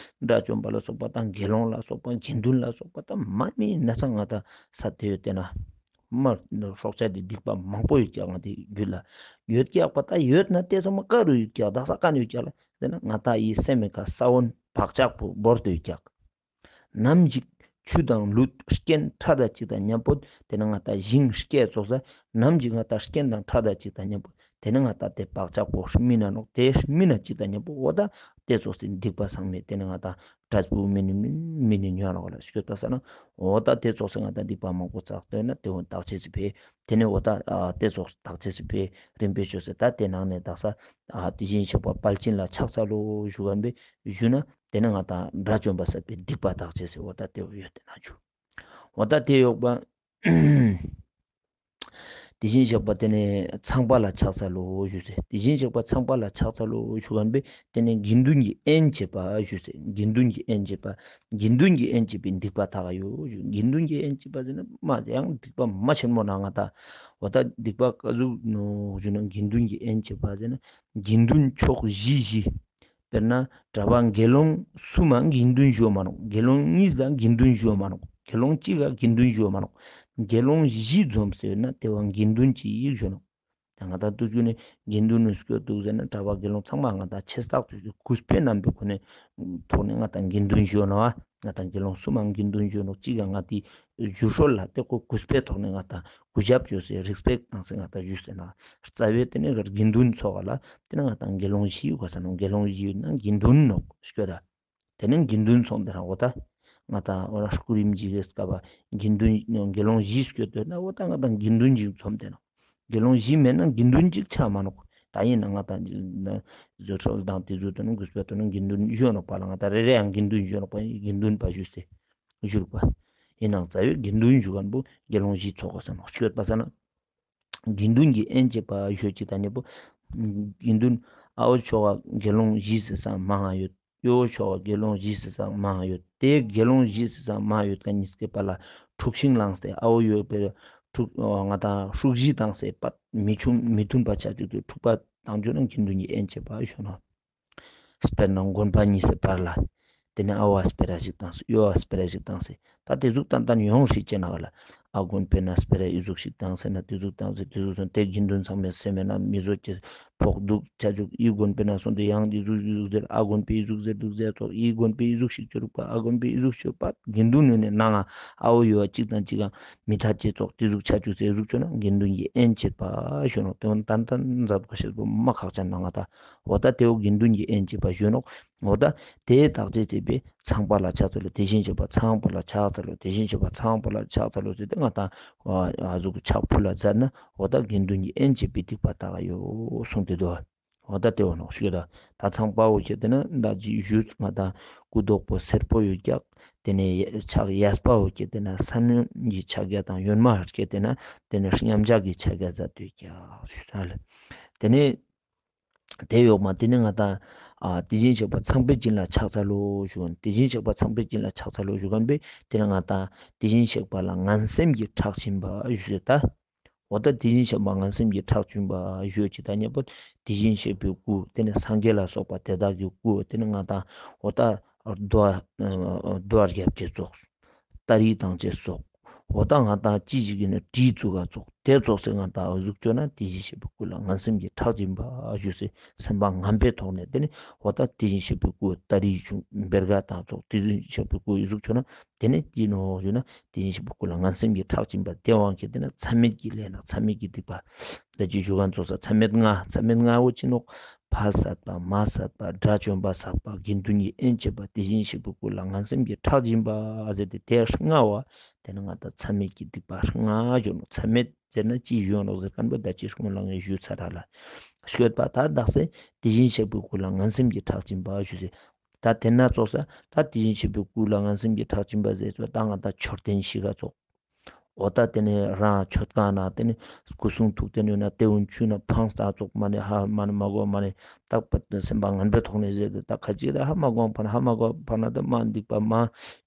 དགྲ་བཅོམ་པ་ལ་སོགས་པ་དང་དགེ་སློང་ལ་སོགས་པ་དགེ་འདུན་ལ་སོགས་པ་དང་མ་མི་ན་ཚ་ང་དང་བསད་དེ་ཡོད་དེ་ན་མར་སྲོག་ཆགས་དེ་སྡིག་པ་མང་པོ་ཡོད་ཀྱང་ང་དེ་རྒྱུད་ལ་ཡོད་ཀྱག་པ་ད་ཡོད་ན་དེ་ཚང་མ་ཀ་རུ་ཡོད་ཀྱག་དག་ས་ཀ་ནས་ཡོད་ཀྱག་ལ་དེ་ན་ང་དང་ཡི་སེམས་མེད་ཀ་ས་བོན་བག་ཆགས་པོ་བོར་དུ་ཡོད་ཀྱག་ནམ་ཞིག་ཆུ་དང་ལུད་རྐྱེན་ཕྲ་དང་གཅིག་དང་མཉམ་པོ་དེ་ནི་ང་ད་ཞིང་སྐྱེ་ཚོགས་ས་ནམ་ཞིག་ང་ད་རྐྱེན་དང་ཕྲ་དང་གཅིག་དང་མཉམ་པོ་དེ་ནི་ང་ད་དེ་བག་ཆགས་པོ་སྨིན་ན་ནོག་དེ་སྨིན་ན་གཅིག་དང་མཉམ་པོ་འོ་ད་དེ་ཚོགས་སི་སྡིག་པ་ཚང་མས་དེ་ནི་ང་ད་འབྲས་བུ་སྨིན་ནི་སྨིན་ནི་ཉོ་ནོག་ལ་ཤོད་པ་ས་ན་འོ་ད་དེ་ཚོགས་སི་ང་ད་སྡིག་པ་མང་པོ་བསགས་དོན་ན་དེ་འོ་དག་ཆེ་སི་ཕེ་དེ་ནི་འོ་ད་དེ་ཚོགས་དག་ཆེ་སི་ཕེ་རིམ་པས་ཤོད་སི་ད་དེ་ནང་ནས་དག་ས་དེ་བཞིན་གཤེགས་པ་དཔལ་ཆེན་ལ་ཕྱག་འཚལ་ལོ་ཞུ་གན་པས་ཞུ་ན། དེ་ནི་ང་དང་དགྲ་བཅོམ་པ་སད་པའི་སྡིག་པ་དག་ཅེས་ཟེར་འོ་ད་དེ་ཡོད་དེ་ན་ཆུ། འོ་ད་དེ་ཡོག་པ། དེ་བཞིན་གཤེགས་པ་དེ་ནི་ཚངས་པ་ལ་ཕྱག་འཚལ་ལོ་ཞུ་ཟེར། དེ་བཞིན་གཤེགས་པ་ཚངས་པ་ལ་ཕྱག་འཚལ་ལོ་ཞུ་གན་པས་དེ་ནི་དགེ་འདུན་གྱི་དབྱེན་བྱེད་པ་ཞུ་ཟེར། དགེ་འདུན་གྱི་དབྱེན་བྱེད་པ། དགེ་འདུན་གྱི་དབྱེན་བྱེད་པའི་སྡིག་པ་དག་ཡོད་ཞུ། དགེ་འདུན་གྱི་དབྱེན་བྱེད་པ་ཟེར་ན་མ་ཡང་སྡིག་པ་མ་ཆེན་མོ་ན་ང་ད། འོ་ད་སྡིག་པ་ཀ་ཟུག་ནོ་ཞུ་ན་དགེ་འདུན་གྱི་དབྱེན་བྱེད་པ་ཟེར་ན་དགེ་འདུན་ཕྱོགས་བཞི་བཞི། དཔེར་ན་གྲྭ་པ་དགེ་སློང་གསུམ་མ་དགེ་འདུན་ཞུ་མ་ནོག་དགེ་སློང་གཉིས་ལ་དགེ་འདུན་ཞུ་མ་ནོག་དགེ་སློང་གཅིག་ག་དགེ་འདུན་ཞུ་མ་ནོག་དགེ་སློང་བཞི་འཛོམས་ཟེར་ན་དེ་བ་དགེ་འདུན་གཅིག་ཞུ་ནོག་ད་ང་ད་དུ་རྒྱུ་ནི་དགེ་འདུན་ནི་སྐྱོ་འདུག་ཟེར་ན་གྲྭ་པ་དགེ་སློང་ཚང་མ་ང་ད་ཆེ་སྟག་ཚོས་ཀྱི་གུས་པའི་རྣམ་པའི་ཁོ་ནས་ཐོག་ནས་ང་ད་དགེ་འདུན་ཞུ་ནོག་ང་ད་དགེ་སློང་གསུམ་མ་དགེ་འདུན་ཞུ་ནོག་གཅིག་ག་ང་དེ་རྒྱུ་སྲོལ་ལ་དེ་ཁོ་གུས་པའི་ཐོག་ནས་ང་ད་གུས་ཞབས་ཞུ་སེ་རིགས་པེག་བཏང་སེ་ང་ད་ཞུས་ཟེར་ན། རྩ་བའི་དེ་ནི་དགེ་འདུན་ཚོགས་ལ་དེ་ནི་ང་ད་དགེ་སློང་བཞི་གོ་ས་ནོ་དགེ་སློང་བཞི་ཡོད་ན་དགེ་འདུན་ནོག་སྐྱོ་ད། དེ་ནི་དགེ་འདུན་ཚོགས་འདི་རང་འོ་ད། ང་ད་འོ་ན་སྐུ་རིམ་གྱི་རེས་ཀ་བ་དགེ་འདུན་དགེ་སློང་བཞི་སྐྱོ་དོན་ན་འོ་ད་ང་ད་དགེ་འདུན་གཅིག་ཚོམས་དེ་ནོ། དགེ་སློང་བཞི་མེད་ན་དགེ་འདུན་གཅིག་ཆགས་མ་ནོག་ད་ཡིན་ན་ང་ད་བཟོད་གྲོགས་དང་དེ་ཚོ་དེ་ནི་གུས་པ་དེ་ནི་དགེ་འདུན་ཞུ་ནོག་པ་ལ་ང་ད་རེ་རེ་ཡང་དགེ་འདུན་ཞུ་ནོག་པ་དགེ་འདུན་པ་ཞུ་སེ། བཞུགས་པ། ཡིན་ནང་རྩ་བའི་དགེ་འདུན་ཞུ་མཁན་པོ་དགེ་སློང་བཞི་ཚོགས་གོ་ས་ནོག་སྐྱོད་པ་ས་ན། དགེ་འདུན་གྱི་དབྱེན་བྱེད་པ་ཞུ་ཅིག་ད་ཉེ་པོ། དགེ་འདུན་ཨ་བོ་ཆོ་ག་དགེ་སློང་བཞི་ཟེར་ས་མང་ང་ཡོད། གཡོ་བོ་ཆོ་ག་དགེ་སློང་བཞི་ཟེར་ས་མང་ང་ཡོད། དེ་དགེ་སློང་བཞི་ཟེར་ས་མང་ཡོད་ཀ་གཉིས་ཀའི་བར་ལ་འཁྲུག་ཤིང་ལངས་ཏེ་ཨ་བོ་ཡོད་པའི་འཁྲུག་ང་དང་ཧྲུག་བཞི་བཏང་སེ་པད་མི་ཆུང་མི་མཐུན་པ་ཆ་ཅིག་ཏུ་འཁྲུག་པ་བཏང་རྒྱུ་ན་དགེ་འདུན་གྱི་དབྱེན་བྱེད་པ་ཞུ་ན། དཔེར་ན་དགོན་པ་གཉིས་སི་བར་ལ། དེ་ནས་ཨ་བ་སྤེ་ར་ཞིག་བཏང་སོང་། ཡོ་བ་སྤེ་ར་ཞིག་བཏང་སོང་། ད་དེ་ཟུག་ཏན་ཏན་ཡོང་སྲིད་ཅེ་ན་ག་ལ། ཨ་དགོན་པའི་ནང་སྤེ་ར་ཨི་ཟུག་ཞིག་བཏང་ཟེར་ན་དེ་ཟུག་བཏང་ཟེར། དེ་ཟུག་སོང་དེ་དགེ་འདུན་ཚང་མས་སེམས་མེད་ན་མི་བཟོ་ཅེས་ཕོག་འདུག་ཆ་འཇུག་ཨི་དགོན་པའི་ནང་སོང་དེ་ཡང་དེ་ཟུག་ཨི་ཟུག་ཟེར། ཨ་དགོན་པའི་ཨི་ཟུག་ཟེར་འདུག་ཟེར་ཙོག་ཨི་དགོན་པའི་ཨི་ཟུག་ཞིག་བཅོ་རུག་པ། ཨ་དགོན་པའི་ཨི་ཟུག་ཞིག་པ། དགེ་འདུན་ནུས་ནས་ནང་ང་ཨ་བོ་ཡོ་བ་གཅིག་དང་གཅིག་གང་མི་ཐ་ཅེས་ཙོག་དེ་ཟུག་ཆ་འཇུག་ཟེར་ཟུག་བཅོ་ན་དགེ་འདུན་གྱི་དབྱེན་བྱེད་པ་ཞུ་ནོག་དེ་བོ་ཏན་ཏན་མཛད་དགོས་ཤེས་པོ་མ་ཁག་ཅན་ན་ང་ད། འོ་ད་དེ་བོ་དགེ་འདུན་གྱི་དབྱེན་བྱེད་པ་ཞུ་ནོག་འོ་ད་དེའི་བརྟག་དཔྱད་བྱས་པས་ཚངས་པ་ལ་ཕྱག་འཚལ་ལོ། དེ་བཞིན་གཤེགས་པ་ཚངས་པ་ལ་ཕྱག་འཚལ་ལོ། དེ་བཞིན་གཤེགས་པ་ཚངས་པ་ལ་ཕྱག་འཚལ་ལོ་ཟེར་ཏེ་ང་དང་ཨ་ཟུག་ཕྱག་ཕུལ་ལ་མཛད་ན་འོ་ད་དགེ་འདུན་གྱི་དབྱེན་བྱེད་པའི་སྡིག་པ་དག་ཡོད་གསུངས་ཏེ་འདུག་འོ་ད་དེ་བོ་ནོག་ཞུ་ད། ད་ཚངས་པ་བོ་ཁྱེད་དེ་ན་ད་ཅི་ཞུས་ང་དང་སྐུ་མདོག་པོ་སེར་པོ་ཡོད་ཀྱག་དེ་ནས་ཕྱག་གཡས་པ་བོ་ཁྱེད་དེ་ན་ས་གནོན་གྱི་ཕྱག་རྒྱ་དང་གཡོན་མ་ཁྱེད་དེ་ན་དེ་ནས་མཉམ་བཞག་གི་ཕྱག་རྒྱ་མཛད་དུས་ཀྱག་ཞུ་ད་ལ། དེ་ནས། དེ་ཡོག་མ་དེ་ནི་ང་དང་། ཨ་དེ་བཞིན་གཤེགས་པ་ཚངས་པའི་བྱིན་རླབས་ཕྱག་འཚལ་ལོ་ཞུ། དེ་བཞིན་གཤེགས་པ་ཚངས་པའི་བྱིན་རླབས་ཕྱག་འཚལ་ལོ་ཞུ་མཁན་པས་དེ་ནི་ང་དང་དེ་བཞིན་གཤེགས་པ་ལ་ངན་སེམས་ཀྱི་ཁྲག་བྱིན་པ་ཞུ་ད། འོ་ད་དེ་བཞིན་གཤེགས་པ་ངན་སེམས་ཀྱི་ཁྲག་བྱིན་པ་ཞུ་ཅི་ད་ཉེ་པོ། དེ་བཞིན་གཤེགས་པའི་སྐུ་དེ་ནི་སངས་རྒྱས་ལ་སོགས་པ་དེ་དག་གི་སྐུ་དེ་ནི་ང་དང་འོ་ད་རྡོ་རྡོ་རྒྱབ་ཀྱི་ཙོགས། སྟ་རི་དང་བཅས་སོགས། འོ་ད་ང་དང་ཅི་ཞིག་ཡིན་ན་གྲི་བཙུགས་ག་ཙོགས་དེ་ཙོགས་སེ་ང་དང་འུ་ཟུག་བཅོས་ན་དེ་བཞིན་གཤེགས་པའི་སྐུ་ལ་ངན་སེམས་ཀྱི་ཁྲག་སྦྱིན་པ་ཞུ་སེ་སེམས་པ་ངན་པའི་ཐོག་ནས་དེ་ནི་འོ་ད་དེ་བཞིན་གཤེགས་པའི་སྐུ་སྟ་རི་བྱུང་བེར་ག་དང་ཙོགས་དེ་བཞིན་གཤེགས་པའི་སྐུ་འུ་ཟུག་བཅོས་ན་དེ་ནི་ཅི་ནོ་ཞུ་ན་དེ་བཞིན་གཤེགས་པའི་སྐུ་ལ་ངན་སེམས་ཀྱི་ཁྲག་སྦྱིན་པ་དེ་དབང་གིས་དེ་ན་མཚམས་མེད་ཀྱི་ལས་ན་མཚམས་མེད་ཀྱི་སྡིག་པ། ད་ཅི་ཞུ་ག་ཙོགས་ས་མཚམས་མེད་ལྔ་མཚམས་མེད་ལྔ་བོ་ཅི་ནོ། ཕ་བསད་པ་མ་བསད་པ་དགྲ་བཅོམ་པ་བསད་པ་དགེ་འདུན་གྱི་དབྱེན་བྱེད་པ་དེ་བཞིན་གཤེགས་པའི་སྐུ་ལ་ངན་སེམས་ཀྱི་ཁྲག་སྦྱིན་པ་ཟེར་ཏེ་དེ་ལྔ་བ། དེ་ནི་ང་དང་མཚམས་མེད་ཀྱི་སྡིག་པ་ལྔ་ཡོད་ནོ། མཚམས་མེད་ཟེར་ན་ཅི་ཡོད་ནོ་ཟེར་མཁན་པོ་ད་ཅི་སྔོན་ལ་ངས་ཞུས་ཚར་ར་ལ། ཤོད་པ་ད་དག་སེ་དེ་བཞིན་གཤེགས་པའི་སྐུ་ལ་ངན་སེམས་ཀྱི་ཁྲག་སྦྱིན་པ་ཞུ་ཟེར། ད་དེ་ན་ཙོགས་ས་ད་དེ་བཞིན་གཤེགས་པའི་སྐུ་ལ་ངན་སེམས་ཀྱི་ཁྲག་སྦྱིན་པ་ཟེར་ཙོགས་ད་ང་དང་མཆོད་རྟེན་ཞིག་ག་ཙོགས། འོ་ད་དེ་ནས་རང་མཆོད་ཁང་ན་དེ་ནས་སྐུ་གསུང་ཐུགས་རྟེན་ཡོད་ན་དེ་འུན་ཆུ་ན་འཕངས་ད་ཙོགས་མ་ནས་ཧ་མ་ནས་མ་གོ་མ་ནས་རྟག་པ་སེམས་པ་ངན་པའི་ཐོག་ནས་བཟེད་དེ་ད་ཁ་ཅིག་ད་ཧ་མ་གོ་ཕ་ན་ཧ་མ་གོ་ཕ་ན་ད་མ་འདུག་པ་མ་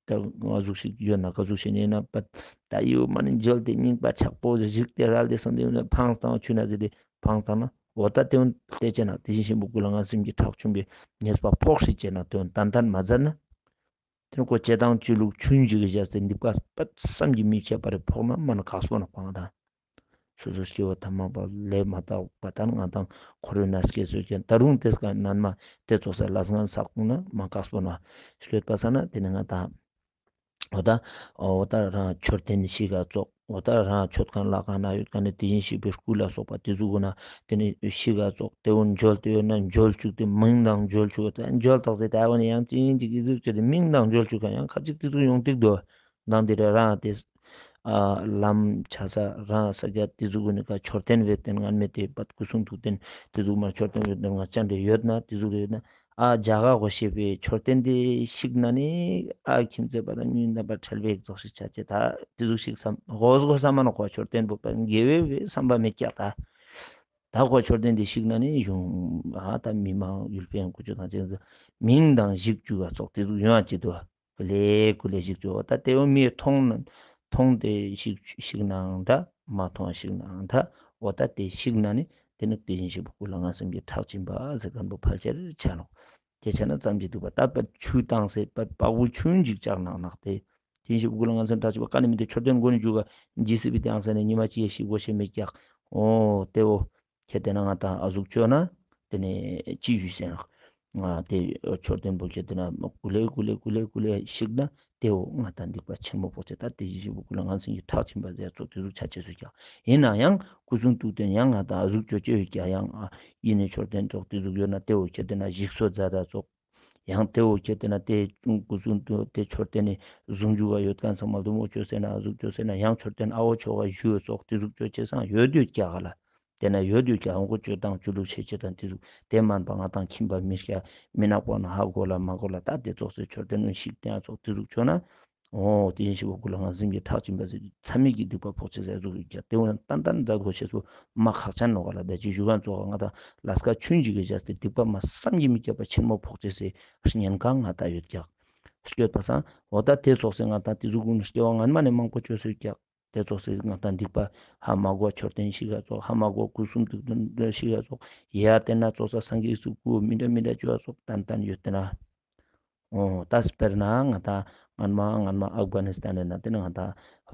ད་ང་ཟུག་ཞིག་ཡོད་ན་ག་ཟུག་ཞིག་ནས་ན་པ་ད་ཡིའུ་མ་ནས་འཇོལ་དེ་རྙིང་པ་ཆག་པོ་ཞིག་དེ་རལ་དེ་སོང་དེ་ཡོད་ན་འཕངས་དང་ཆུ་ན་ཟེར་དེ་འཕངས་དང་ན་འོ་ད་དེ་འུན་དེ་བྱས་ན་དེ་བཞིན་གཤེགས་པའི་སྐུ་ལ་ངན་སེམས་ཀྱི་ཁྲག་ཆུམ་པའི་ཉེས་པ་ཕོག་སྲིད་བྱས་ན་དེ་འུན་ཏན་ཏན་མ་མཛད་ན། དེ་ནི་ཁོ་བྱེད་སྟངས་སྤྱོད་ལུགས་ཆུན་འཇིག་གི་བྱས་ཏེ་འདི་པ་པ་བསམ་གྱིས་མི་ཁྱབ་པ་རེ་ཕོག་ན་མ་ན་ཁག་སོ་ན་སྤང་དང་། སོ་སོ་སྐྱེ་བོ་ཐ་མ་པ་ལས་མ་དག་པ་དང་ང་དང་འཁོར་བའི་ན་སྐྱེ་སོ་ཀྱང་ད་རུང་དེ་སྐ་ནན་མ་དེ་ཚོགས་ས་ལ་སྔན་བསགས་ན་མ་ཁག་སོ་ན་སྐྱོད་པ་ས་ན་དེ་ནི་ང་དང་། འོ་ད་འོ་ད་རང་མཆོད་རྟེན་ཞིག་ག་ཙོགས། འོ་ད་རང་མཆོད་ཁང་ལྷ་ཁང་ན་ཡོད་མཁན་ནི་དེ་བཞིན་གཤེགས་པའི་སྐུ་ལ་སོགས་པ་དེ་ཚོ་གུ་ན་དེ་ནི་ཤི་ག་ཙོགས་དེ་འོ་འཇོལ་དེ་ཡོད་ན་འཇོལ་བཅུག་དེ་མིང་དང་འཇོལ་བཅུག་དེ་འཇོལ་དག་ཟེར་ད་འོ་ནི་ཡང་ཅི་ཡིན་ཅིག་གི་ཟུག་ཅོ་དེ་མིང་དང་འཇོལ་བཅུག་ག་ཡང་ཁ་ཅིག་དེ་ཚོ་ཡོང་ཏིག་དོ། དང་དེ་ར་རང་དེ་ཨ་ལམ་ཆ་ས་རང་ས་རྒྱ་དེ་ཚོ་གུ་ནི་ཀ་མཆོད་རྟེན་བེ་རྟེན་ངན་མེད་དེ་པད་སྐུ་གསུང་ཐུགས་རྟེན་དེ་ཚོ་མ་མཆོད་རྟེན་བེ་རྟེན་ང་ཅན་དེ་ཡོད་ན་དེ་ཚོ་གི་ཡོད་ན། ཨ་རྒྱ་གར་གོ་ཤེས་པའི་མཆོད་རྟེན་དེ་ཤིག་ན་ནི་ཨ་ཁྱིམ་མཚེས་པ་དང་མི་རྣམ་པ་ཁྲལ་བའི་རྫོགས་ཤིག་ཆ་ཆེ་ད་དེ་ཟུག་ཤིག་བསམ་གོ་གོ་བསམ་མ་ན་གོ་མཆོད་རྟེན་པོ་པ་དགེ་བའི་བའི་བསམ་པ་མི་སྐྱག་ད། ད་གོ་མཆོད་རྟེན་དེ་ཤིག་ན་ནི་གཞུང་ཨ་ད་མི་མང་ཡུལ་ཕན་ཀུ་ཅོ་དང་ཅན་ཟ་མིང་དང་ཞིག་བཅུག་ག་ཙོགས་དེ་ཟུག་ཡོང་ཨ་ཅི་དུ་ཀུ་ལེ་ཀུ་ལེ་ཞིག་བཅུག་ད་དེ་འོ་མི་མཐོང་ན་མཐོང་དེ་ཤིག་ཤིག་ནའང་འདྲ་མ་མཐོང་ཤིག་ནའང་འདྲ་འོ་ད་དེ་ཤིག་ན་ནི། དེ་ནི་དེ་བཞིན་གཤེགས་པའི་སྐུ་ལ་ངན་སེམས་ཀྱི་ཁྲག་སྦྱིན་པ་ཟེར་མཁན་པོ་ཕལ་ཆེར་ཆ་ནོག་དེ་ཆ་ན་ཙམ་གྱིས་སྡིག་པ་ད་པ་ཆུ་བཏང་སེ་པ་པགས་པོ་ཆུན་ཅིག་བཅག་ནག་ནག་དེ། དེ་བཞིན་གཤེགས་པའི་སྐུ་ལ་ངན་སེམས་ཁྲག་སྦྱིན་པ་ཀ་ནི་མི་དེ་མཆོད་རྟེན་མགོ་ནས་འཇུག་ག་འཇིགས་སྲིད་པའི་དེ་ཨང་ས་ནས་ཉི་མ་གཅིག་ཡེ་ཤི་སྒོ་ཤེས་མི་སྐྱག་འོ་དེ་འོ། ཁྱེད་དེ་ན་ང་དང་ཨ་ཟུག་བཅོས་ན། དེ་ནས་ཅི་ཞུས་ཟེར་ན། ང་དེ་མཆོད་རྟེན་པོ་ཁྱེད་དེ་ན་ཀུ་ལེ་ཀུ་ལེ་ཀུ་ལེ་ཀུ་ལེ་ཤིག་ན། དེའོ་ང་དང་སྡིག་པ་ཆེན་མོ་ཕོག་ཆེ་ད་དེ་བཞིན་གཤེགས་པའི་སྐུ་ལ་ངན་སེམས་ཀྱི་ཁྲག་སྦྱིན་པ་ཟེར་ཚོ་དེ་ཚོ་ཆ་ཆེ་སུ་ཀྱང་ཡིན་ན་ཡང་སྐུ་གསུང་ཐུགས་རྟེན་ཡང་ང་དང་ཨ་ཟུག་ཅོ་ཅོ་ཡོད་ཀྱང་ཡང་ཨ་ཡིན་ནས་མཆོད་རྟེན་ཚོགས་དེ་ཟུག་ཡོད་ན་དེའོ་ཁྱེད་དེ་ན་ཞིག་གསོ་མཛད་ད་ཚོགས་ཡང་དེའོ་ཁྱེད་དེ་ན་དེ་སྐུ་གསུང་ཐུགས་དེ་མཆོད་རྟེན་ནི་གཟུངས་འཇུག་ག་ཡོད་མཁན་ཚང་མ་དུ་མོ་ཅོ་ཟེར་ན་ཨ་ཟུག་ཅོ་ཟེར་ན་ཡང་མཆོད་རྟེན་ཨ་བོ་ཆོ་ག་ཞུ་ཚོགས་དེ་ཟུག་ཅོ་ཆེ་སང་ཡོད་དུས་ཀྱག་ལ། དེ་ན་ཡོད་དུས་ཀྱང་ཧོང་ཀོ་སྤྱོད་སྟངས་སྤྱོད་ལུགས་ཤེས་བྱེད་དང་དེ་ཚོ་དེ་མན་པ་ང་དང་ཁྱིམ་པ་མི་སྐྱ་མི་ནག་པོ་ན་ཧ་གོ་ལ་མ་གོ་ལ་ད་དེ་ཚོགས་སུ་མཆོད་རྟེན་ནང་ཞིག་བསྟན་ཚོགས་དེ་ཚོ་ཆོ་ན། འོ་དེ་བཞིན་གཤེགས་པའི་སྐུ་ལ་ངན་སེམས་ཀྱི་ཁྲག་སྦྱིན་པ་ཟེར་མཚམས་མེད་ཀྱི་སྡིག་པ་ཕོག་ཆེ་ཟེར་ཚོགས་ཀྱི་རྒྱ་དེ་འོ་ན་ཏན་ཏན་མཛད་དགོས་ཤེས་སོ་མ་ཁག་ཅན་ནོ་ག་ལ་ད་ཅི་ཞུ་གང་ཚོགས་ང་དང་ལས་ཀ་ཆུན་ཅིག་གི་བྱས་ཏེ་སྡིག་པ་མ་བསམ་གྱིས་མི་ཁྱབ་པ་ཆེན་མོ་ཕོག་ཆེ་ཟེར་ཉེན་ཁ་ང་ད་ཡོད་ཀྱག་སྐྱོད་པ་སང་འོ་ད་དེ་ཚོགས་སེ་ང་དང་དེ་ཚོ་ཀུན་སྐྱེ་བ་ངན་མ་ནས་མང་པོ་བཅོས་སོད་ཀྱག་དེ་ཚོགས་སེ་ང་དང་སྡིག་པ་ཧ་མ་གོ་མཆོད་རྟེན་ཞིག་ག་ཚོགས་ཧ་མ་གོ་སྐུ་གསུང་ཐུགས་རྟེན་ཞིག་ག་ཚོགས་ཡ་དེ་ན་ཚོགས་ས་སངས་རྒྱས་སུ་སྐུ་མི་འདྲ་མི་འདྲ་བཅོ་བ་ཚོགས་ཏན་ཏན་ཡོད་དེ་ན། འོ་ད་དཔེར་ན་ང་ད་སྔན་མ་སྔན་མ་ཨབ་གྷ་ནི་སི་ཐན་ནས་ན་དེ་ནས་ང་ད་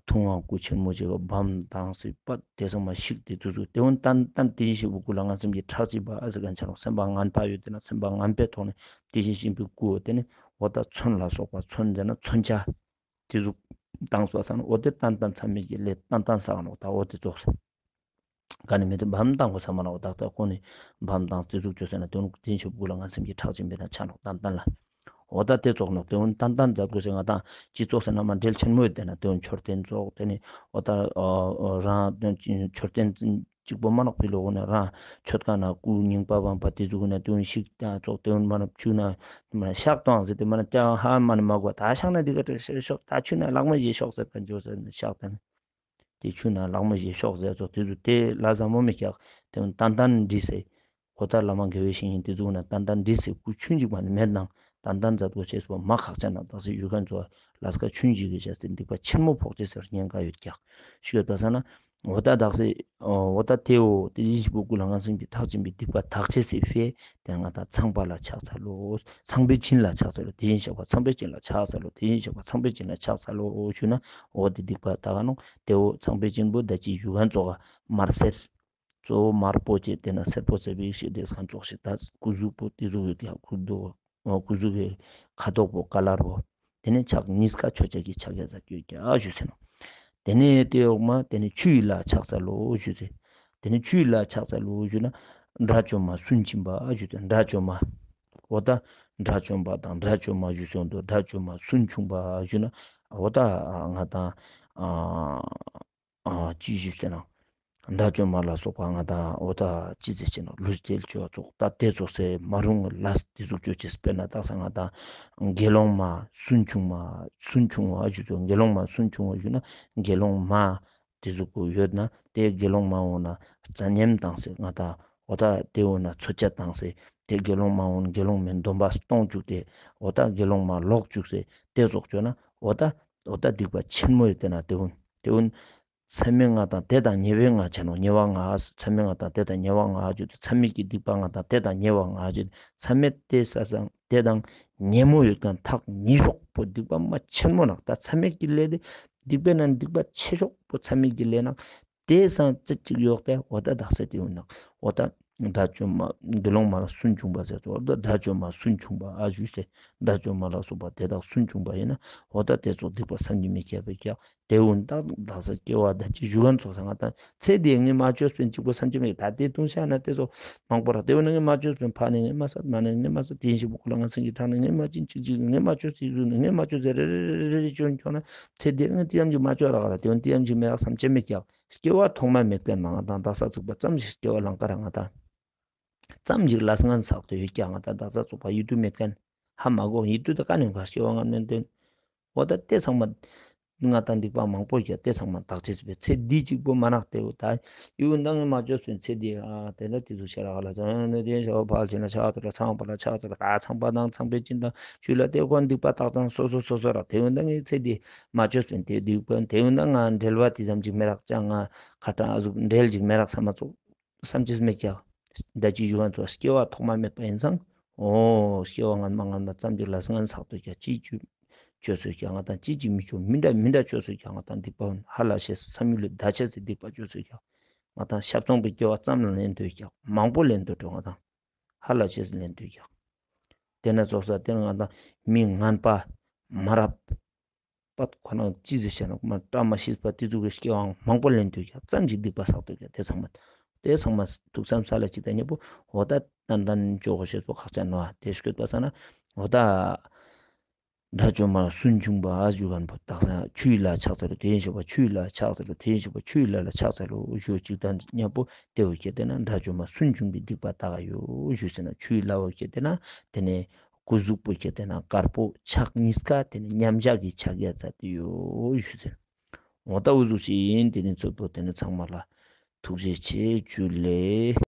ཐུང་བ་སྐུ་ཆེན་མོ་ཅིག་གི་བམ་དང་སྲིད་པ་དེ་ཚང་མ་བཤིག་དེ་དུས་ཚོད་དེ་འོན་ཏན་ཏན་དེ་བཞིན་གཤེགས་པའི་སྐུ་ལ་ང་སེམས་ཀྱིས་ཕྲག་གཅིག་པ་ཨ་ཟེར་མཁན་ཆ་ནོག་སེམས་པ་ངན་པ་ཡོད་དེ་ན་སེམས་པ་ངན་པའི་ཐོག་ནས་དེ་བཞིན་གཤེགས་པའི་སྐུ་འོ་དེ་ནི་འོ་ད་མཚོན་ལ་སོགས་པ་མཚོན་དེ་ན་མཚོན་ཆ། དེ་ཟུག་བཏང་སོ་ས་ན་འོ་དེ་ཏན་ཏན་ཚང་མས་ཀྱི་ལས་ཏན་ཏན་བསགས་ནོག་ད་འོ་དེ་ཙོགས་སེ། ག་ནི་མེད་དུ་བམ་བཏང་དགོས་ས་མ་ན་འོ་ད་ལྟ་ཁོ་ནི་བམ་བཏང་དེ་ཟུག་བཅོས་ཟེར་ན་དོན་དེ་ཆོས་སྐུ་ལ་ང་སེམས་ཀྱི་ཁྲག་ཅན་པའི་ན་ཆ་ནོག་ཏན་ཏན་ལ། འོ་ད་དེ་ཙོགས་ནོག་དེ་འོན་ཏན་ཏན་མཛད་དགོས་ཟེར་ང་དང་སྤྱི་ཚོགས་ཟེར་ན་མ་འབྲེལ་ཆེན་མོ་ཡོད་དེ་ན་དོན་མཆོད་རྟེན་ཙོགས་དེ་ནི་འོ་ད་རང་དོན་མཆོད་རྟེན། གཅིག་པོ་མ་ནོག་ཕི་ལོ་འོ་ན་རང་མཆོད་ཁང་ན་སྐུ་རྙིང་པ་བམ་པ་དེ་ཟུག་ན་དོན་ཞིག་དང་ཙོགས་དོན་མ་ནོག་ཆུ་ན་མ་ཤག་དང་ཟེར་དེ་མ་ན་ཅང་ཧ་མ་ནི་མ་གོ་ད་ཤག་ན་འདི་ག་ཏྲེ་ཤོག་ད་ཆུ་ན་ལག་མ་བཞེས་ཤོག་ཟེར་ག་འཇོག་ཟེར་ན་ཤག་དང་དེ་ཆུ་ན་ལག་མ་བཞེས་ཤོག་ཟེར་ཙོགས་དེ་ཚོ་དེ་ལ་ཟ་མོ་མི་ཤག་དེ་ཏན་ཏན་འདྲི་ཟེར། འོ་ད་བླ་མ་དགེ་བའི་བཤེས་གཉེན་དེ་ཚོ་ན་ཏན་ཏན་འདྲི་ཟེར་སྐུ་ཆུན་ཅིག་མ་ནི་མེད་ནང་ཏན་ཏན་མཛད་དགོས་ཅེས་པ་མ་ཁག་ཅན་ན་དག་སེ་ཡུལ་མཁན་ཚོ་ལ་སྐ་ཆུན་ཅིག་གི་བྱས་ཏེ་སྡིག་པ་ཆེན་མོ་ཕོག་ཅེས་ཟེར་ཉེན་ཁ་ཡོད་ཀྱག་ཤོད་པ་ས་ན། འོ་ད་དག་སེ་འོ་ད་དེའོ་དེ་ཡིད་བཞིན་པའི་སྐུ་ལ་ང་སེམས་ཀྱི་ཐག་ཆེན་པའི་སྡིག་པ་དག་ཅེས་སི་ཕི་དེ་ང་ད་ཚངས་པ་ལ་ཕྱག་འཚལ་ལོ། ཚངས་པའི་བྱིན་ལ་ཕྱག་འཚལ་ལོ། དེ་བཞིན་གཤེགས་པ་ཚངས་པའི་བྱིན་ལ་ཕྱག་འཚལ་ལོ། དེ་བཞིན་གཤེགས་པ་ཚངས་པའི་བྱིན་ལ་ཕྱག་འཚལ་ལོ་ཞུ་ན་འོ་དེ་སྡིག་པ་དག་ག་ནོ། དེའོ་ཚངས་པའི་བྱིན་པོ་ད་ཅི་ཞུ་མཁན་ཙོགས་དམར་སེར། གཙོ་བོ་དམར་པོ་བྱས་དེ་ན་སེར་པོ་བྱས་པའི་ཡེ་ཤེས་དེ་སང་ཙོགས་ཤིག་ད་སྐུ་གཟུགས་པོ་དེ་ཟུག་ཡོད་ཀྱག་སྐུ་མདོག་སྐུ་གཟུགས་ཀྱི་ཁ་དོག་པོ་ཀ་ལར་པོ། དེ་ནས་ཕྱག་གཉིས་ཀ་ཕྱོགས་ཆ་གི་ཕྱག་རྒྱ་ཟ་སྐྱོད་ཀྱག་ཞུ་ཟེར་ནོ། དེ་ནས་དེ་འོག་མ་དེ་ནས་ཆུ་ཡི་ལ་ཕྱག་འཚལ་ལོ་ཞུ་ཟེར། དེ་ནས་ཆུ་ཡི་ལ་ཕྱག་འཚལ་ལོ་ཞུ་ན་དགྲ་བཅོམ་མ་སུན་འབྱིན་པ་ཞུ་ཟེར་དགྲ་བཅོམ་མ། འོ་ད་དགྲ་བཅོམ་པ་དང་དགྲ་བཅོམ་མ་ཞུ་སོང་དུ་དགྲ་བཅོམ་མ་སུན་ཕྱུང་པ་ཞུ་ན་འོ་ད་ང་དང་ཨ། ཨ་ཅི་ཞིག་ཟེར་ན། དགྲ་བཅོམ་མ་ལ་སོགས་པ་ང་དང་འོ་ད་ཅི་ཟེར་ཅེ་ན་ལུས་རྟེན་བཅོ་ཙོགས་ད་དེ་ཙོགས་སེ་མ་རུང་ལ་དེ་ཟུག་བཅོ་ཅེས་དཔེར་ན་དག་ས་ང་དང་དགེ་སློང་མ་སུན་ཕྱུང་མ་སུན་ཕྱུང་བ་ཞུ་ཚོ་དགེ་སློང་མ་སུན་ཕྱུང་བ་ཞུ་ན་དགེ་སློང་མ་དེ་ཟུག་པོ་ཡོད་ན་དེ་དགེ་སློང་མ་འོ་ན་རྩ་ཉམས་དང་སེ་ང་དང་འོ་ད་དེ་འོ་ན་འཚོ་བཅད་དང་སེ་དེ་དགེ་སློང་མ་འོ་ན་དགེ་སློང་མའི་སྡོམ་པ་སྟོང་བཅུག་སྟེ་འོ་ད་དགེ་སློང་མ་ལོག་བཅུག་སེ་དེ་ཙོགས་བཅོ་ན་འོ་ད་འོ་ད་སྡིག་པ་ཆེན་མོ་ཡོད་དེ་ན་དེ་འོ་ན་དེ་འོ་ན། མཚམས་མེད་ལྔ་དང་དེ་དང་ཉེ་བའི་ལྔ་བྱས་ནོ། ཉེ་བ་ལྔ། མཚམས་མེད་ལྔ་དང་དེ་དང་ཉེ་བ་ལྔ་བརྗོད་དེ་མཚམས་མེད་ཀྱི་སྡིག་པ་ལྔ་དང་དེ་དང་ཉེ་བ་ལྔ་བརྗོད་དེ་མཚམས་མེད་དེ་ས་སང་དེ་དང་ཉེ་མོ་ཡོད་མཁན་ཐག་ཉེ་ཤོག་པོ་སྡིག་པ་མ་ཆེན་མོ་ནག་ད་མཚམས་མེད་ཀྱི་ལས་དེ་སྡིག་པའི་ནང་སྡིག་པ་ཆེ་ཤོག་པོ་མཚམས་མེད་ཀྱི་ལས་ནག་དེ་སང་ཙི་ཅིག་ཡོག་དེ་འོ་ད་དག་ས་དེ་ཡོད་ནག་འོ་ད་དགྲ་བཅོམ་མ་དགེ་སློང་མ་ལ་སུན་ཕྱུང་པ་ཟེར་ཏོ་འོ་ད་དགྲ་བཅོམ་མ་སུན་ཕྱུང་པ་ཨ་ཞུས་ཟེར་དགྲ་བཅོམ་མ་ལ་སོགས་པ་དེ་དག་སུན་ཕྱུང་པ་ཡིན་ན་འོ་ད་དེ་ཚོ་སྡིག་པ་བསམ་གྱིས་མི་ཁྱབ་པའི་ཀྱག་དེ་འོ་ན་ད་ལྷག་ས་སྐྱེ་བ་ད་ཅི་ཞུ་གན་ཚོགས་ས་ང་ད་ཚེ་འདིའི་ངས་མ་བཅོས་པའི་གཅིག་པོ་བསམ་གྱིས་མེད་ད་དེ་ལྟུང་བཤགས་ན་དེ་ཚོ་མང་པོ་ར་དེ་འོ་ན་ངས་མ་བཅོས་པའི་ཕ་ནས་ངས་མ་བསད་མ་ནས་ངས་མ་བསད་དེ་ཡིན་ཞིག་བུ་ཁོ་ལ་ང་སེང་གི་ཁྲག་ནས་ངས་མ་བཅིན་གཅིག་གཅིག་ངས་མ་བཅོས་ཚིག་གཟུགས་ནས་ངས་མ་བཅོས་ཚེ་རེ་རེ་རེ་རེ་བཅོས་ཁྱོང་ན་ཚེ་འདིར་ངས་དེ་ཡམ་གྱིས་མ་བཅོས་ར་ག་ར་དེ་འོ་ན་དེ་ཡམ་གྱིས་མེད་ར་བསམ་གྱིས་མེད་ཀྱག་སྐྱེ་བ་ཐོག་མ་མེད་མཁན་མ་ང་དང་ད་ས་ཚིག་པ་ཙམ་ཞིག་སྐྱེ་བ་ལང་ཀ་ར་ང་དང་ཙམ་ཞིག་ལ་སྔན་ཚགས་དུ་ཡོད་ཀྱག་ང་དང་ད་ས་ཚུགས་པ་ཡིད་དུ་མེད་མཁན་ཧ་མ་གོ་ཡིད་དུ་ད་ཀ་ནས་ག་སྐྱེ་བ་ང་མེད་དོན། འོ་ད་དེ་ཚང་མ། ང་དང་སྡིག་པ་མང་པོ་ཡོད་དེ་ཚང་མ་དག་ཅེས་པའི་ཚེ་འདི་གཅིག་པོ་མ་ནག་དེ་བོ་ད་ཡུལ་འདང་ངེ་མ་བཅོས་པའི་ཚེ་འདི་ཨ་དེ་ལ་དེ་ཚོ་ཤ་ར་ག་ལ་ཚང་ནི་དེ་ཤ་བ་ཕལ་ཆེ་ན་ཆགས་ཚར་ལ་ཚང་པ་ལ་ཆགས་ཚར་ལ་ད་ཚང་པ་དང་ཚང་པའི་སྦྱིན་དང་ཆུ་ལ་དེ་ཀོན་སྡིག་པ་དག་དང་སོ་སོ་སོ་སོ་ར་དེ་ཡུལ་འདང་ངེ་ཚེ་འདི་མ་བཅོས་པའི་དེ་སྡིག་པ་དེ་ཡུལ་འདང་ང་འབྲེལ་བ་དེ་ཙམ་ཅིག་མེ་རག་ཅང་ང་ཁ་གྲངས་ཨ་ཟུག་འབྲེལ་ཅིག་མེ་རག་ས་མ་ཚོགས། བསམ་གྱིས་མི་ཁྱབ། ད་ཅི་ཞུ་བ་ཚོ་སྐྱེ་བ་ཐོག་མ་མེད་པ་ཡིན་ཙང་། འོ་སྐྱེ་བ་སྔན་མ་སྔན་མ་ཙམ་གྱི་ལ་སྔན་ཚགས་ཏུ་ཀྱང་ཅི་བཅོས་བཅོས་སོ་ཀྱང་ང་དང་ཅི་ཅི་མི་བཅོས་མི་འདྲ་མི་འདྲ་བཅོས་སོ་ཀྱང་ང་དང་སྡིག་པ་ཧ་ལ་ཤེས་བསམ་ཡུལ་ལས་ད་ཆ་སི་སྡིག་པ་བཅོས་སོ་ཀྱང་ང་དང་ཤ་ཚོང་པའི་སྐྱེ་བ་ཙམ་ལ་ལེན་འདོད་ཀྱང་མང་པོ་ལེན་འདོད་འགྲོ་ང་དང་ཧ་ལ་ཤེས་ལེན་འདོད་ཀྱང་དེ་ན་ཚོགས་ས་དེ་ང་དང་མི་ངན་པ་མ་རབས། པ་ཁོ་ན་ཅི་ཟེར་བཤད་ན་མ་བཀྲ་མ་ཤིས་པ་དེ་ཙུག་གི་སྐྱེ་བའང་མང་པོ་ལེན་འདོད་ཀྱང་ཙམ་གྱི་སྡིག་པ་བསགས་འདོད་ཀྱང་དེ་ཚང་མ་དེ་ཚང་མ་ཐུགས་བསམ་ས་ལ་ཅི་ད་ཉེ་པོ་འོ་ད་ཏན་ཏན་ཅོག་གོ་ཤེས་པོ་ཁག་ཅན་ནོ་དེ་ཤོད་པ་ས་ན་འོ་ད་དགྲ་བཅོམ་མ་སུན་ཕྱུང་པ་ཨ་ཞུ་གན་པོ་དག་ས་ཆུ་ཡི་ལ་ཕྱག་འཚལ་ལོ་དེ་ཡིན་ཞེས་པ་ཆུ་ཡི་ལ་ཕྱག་འཚལ་ལོ་དེ་ཡིན་ཞེས་པ་ཆུ་ཡི་ལ་ལ་ཕྱག་འཚལ་ལོ་ཞུ་ཅིག་ད་ཉེ་པོ་དེ་འོ་ཁྱེད་དེ་ན་དགྲ་བཅོམ་མ་སུན་ཕྱུང་པའི་སྡིག་པ་དག་ཡོད་ཞུ་ཟེར་ན་ཆུ་ཡི་ལ་འོ་ཁྱེད་དེ་ན་དེ་ནས། སྐུ་གཟུགས་པོ་ཁྱེར་ཏེ་ན་དཀར་པོ་ཕྱག་གཉིས་ཀ་དེ་ནི་མཉམ་བཞག་གི་ཕྱག་རྒྱ་མཛད་དེ་ཡོད་ཞུ་ཟེར། འོ་ད་འུ་ཟུག་ཅིག་ཡིན་དེ་ནི་ཚོད་པོ་དེ་ནི་ཚང་མ་ལ་ཐུགས་རྗེ་ཆེ་ཇུ་ལེ།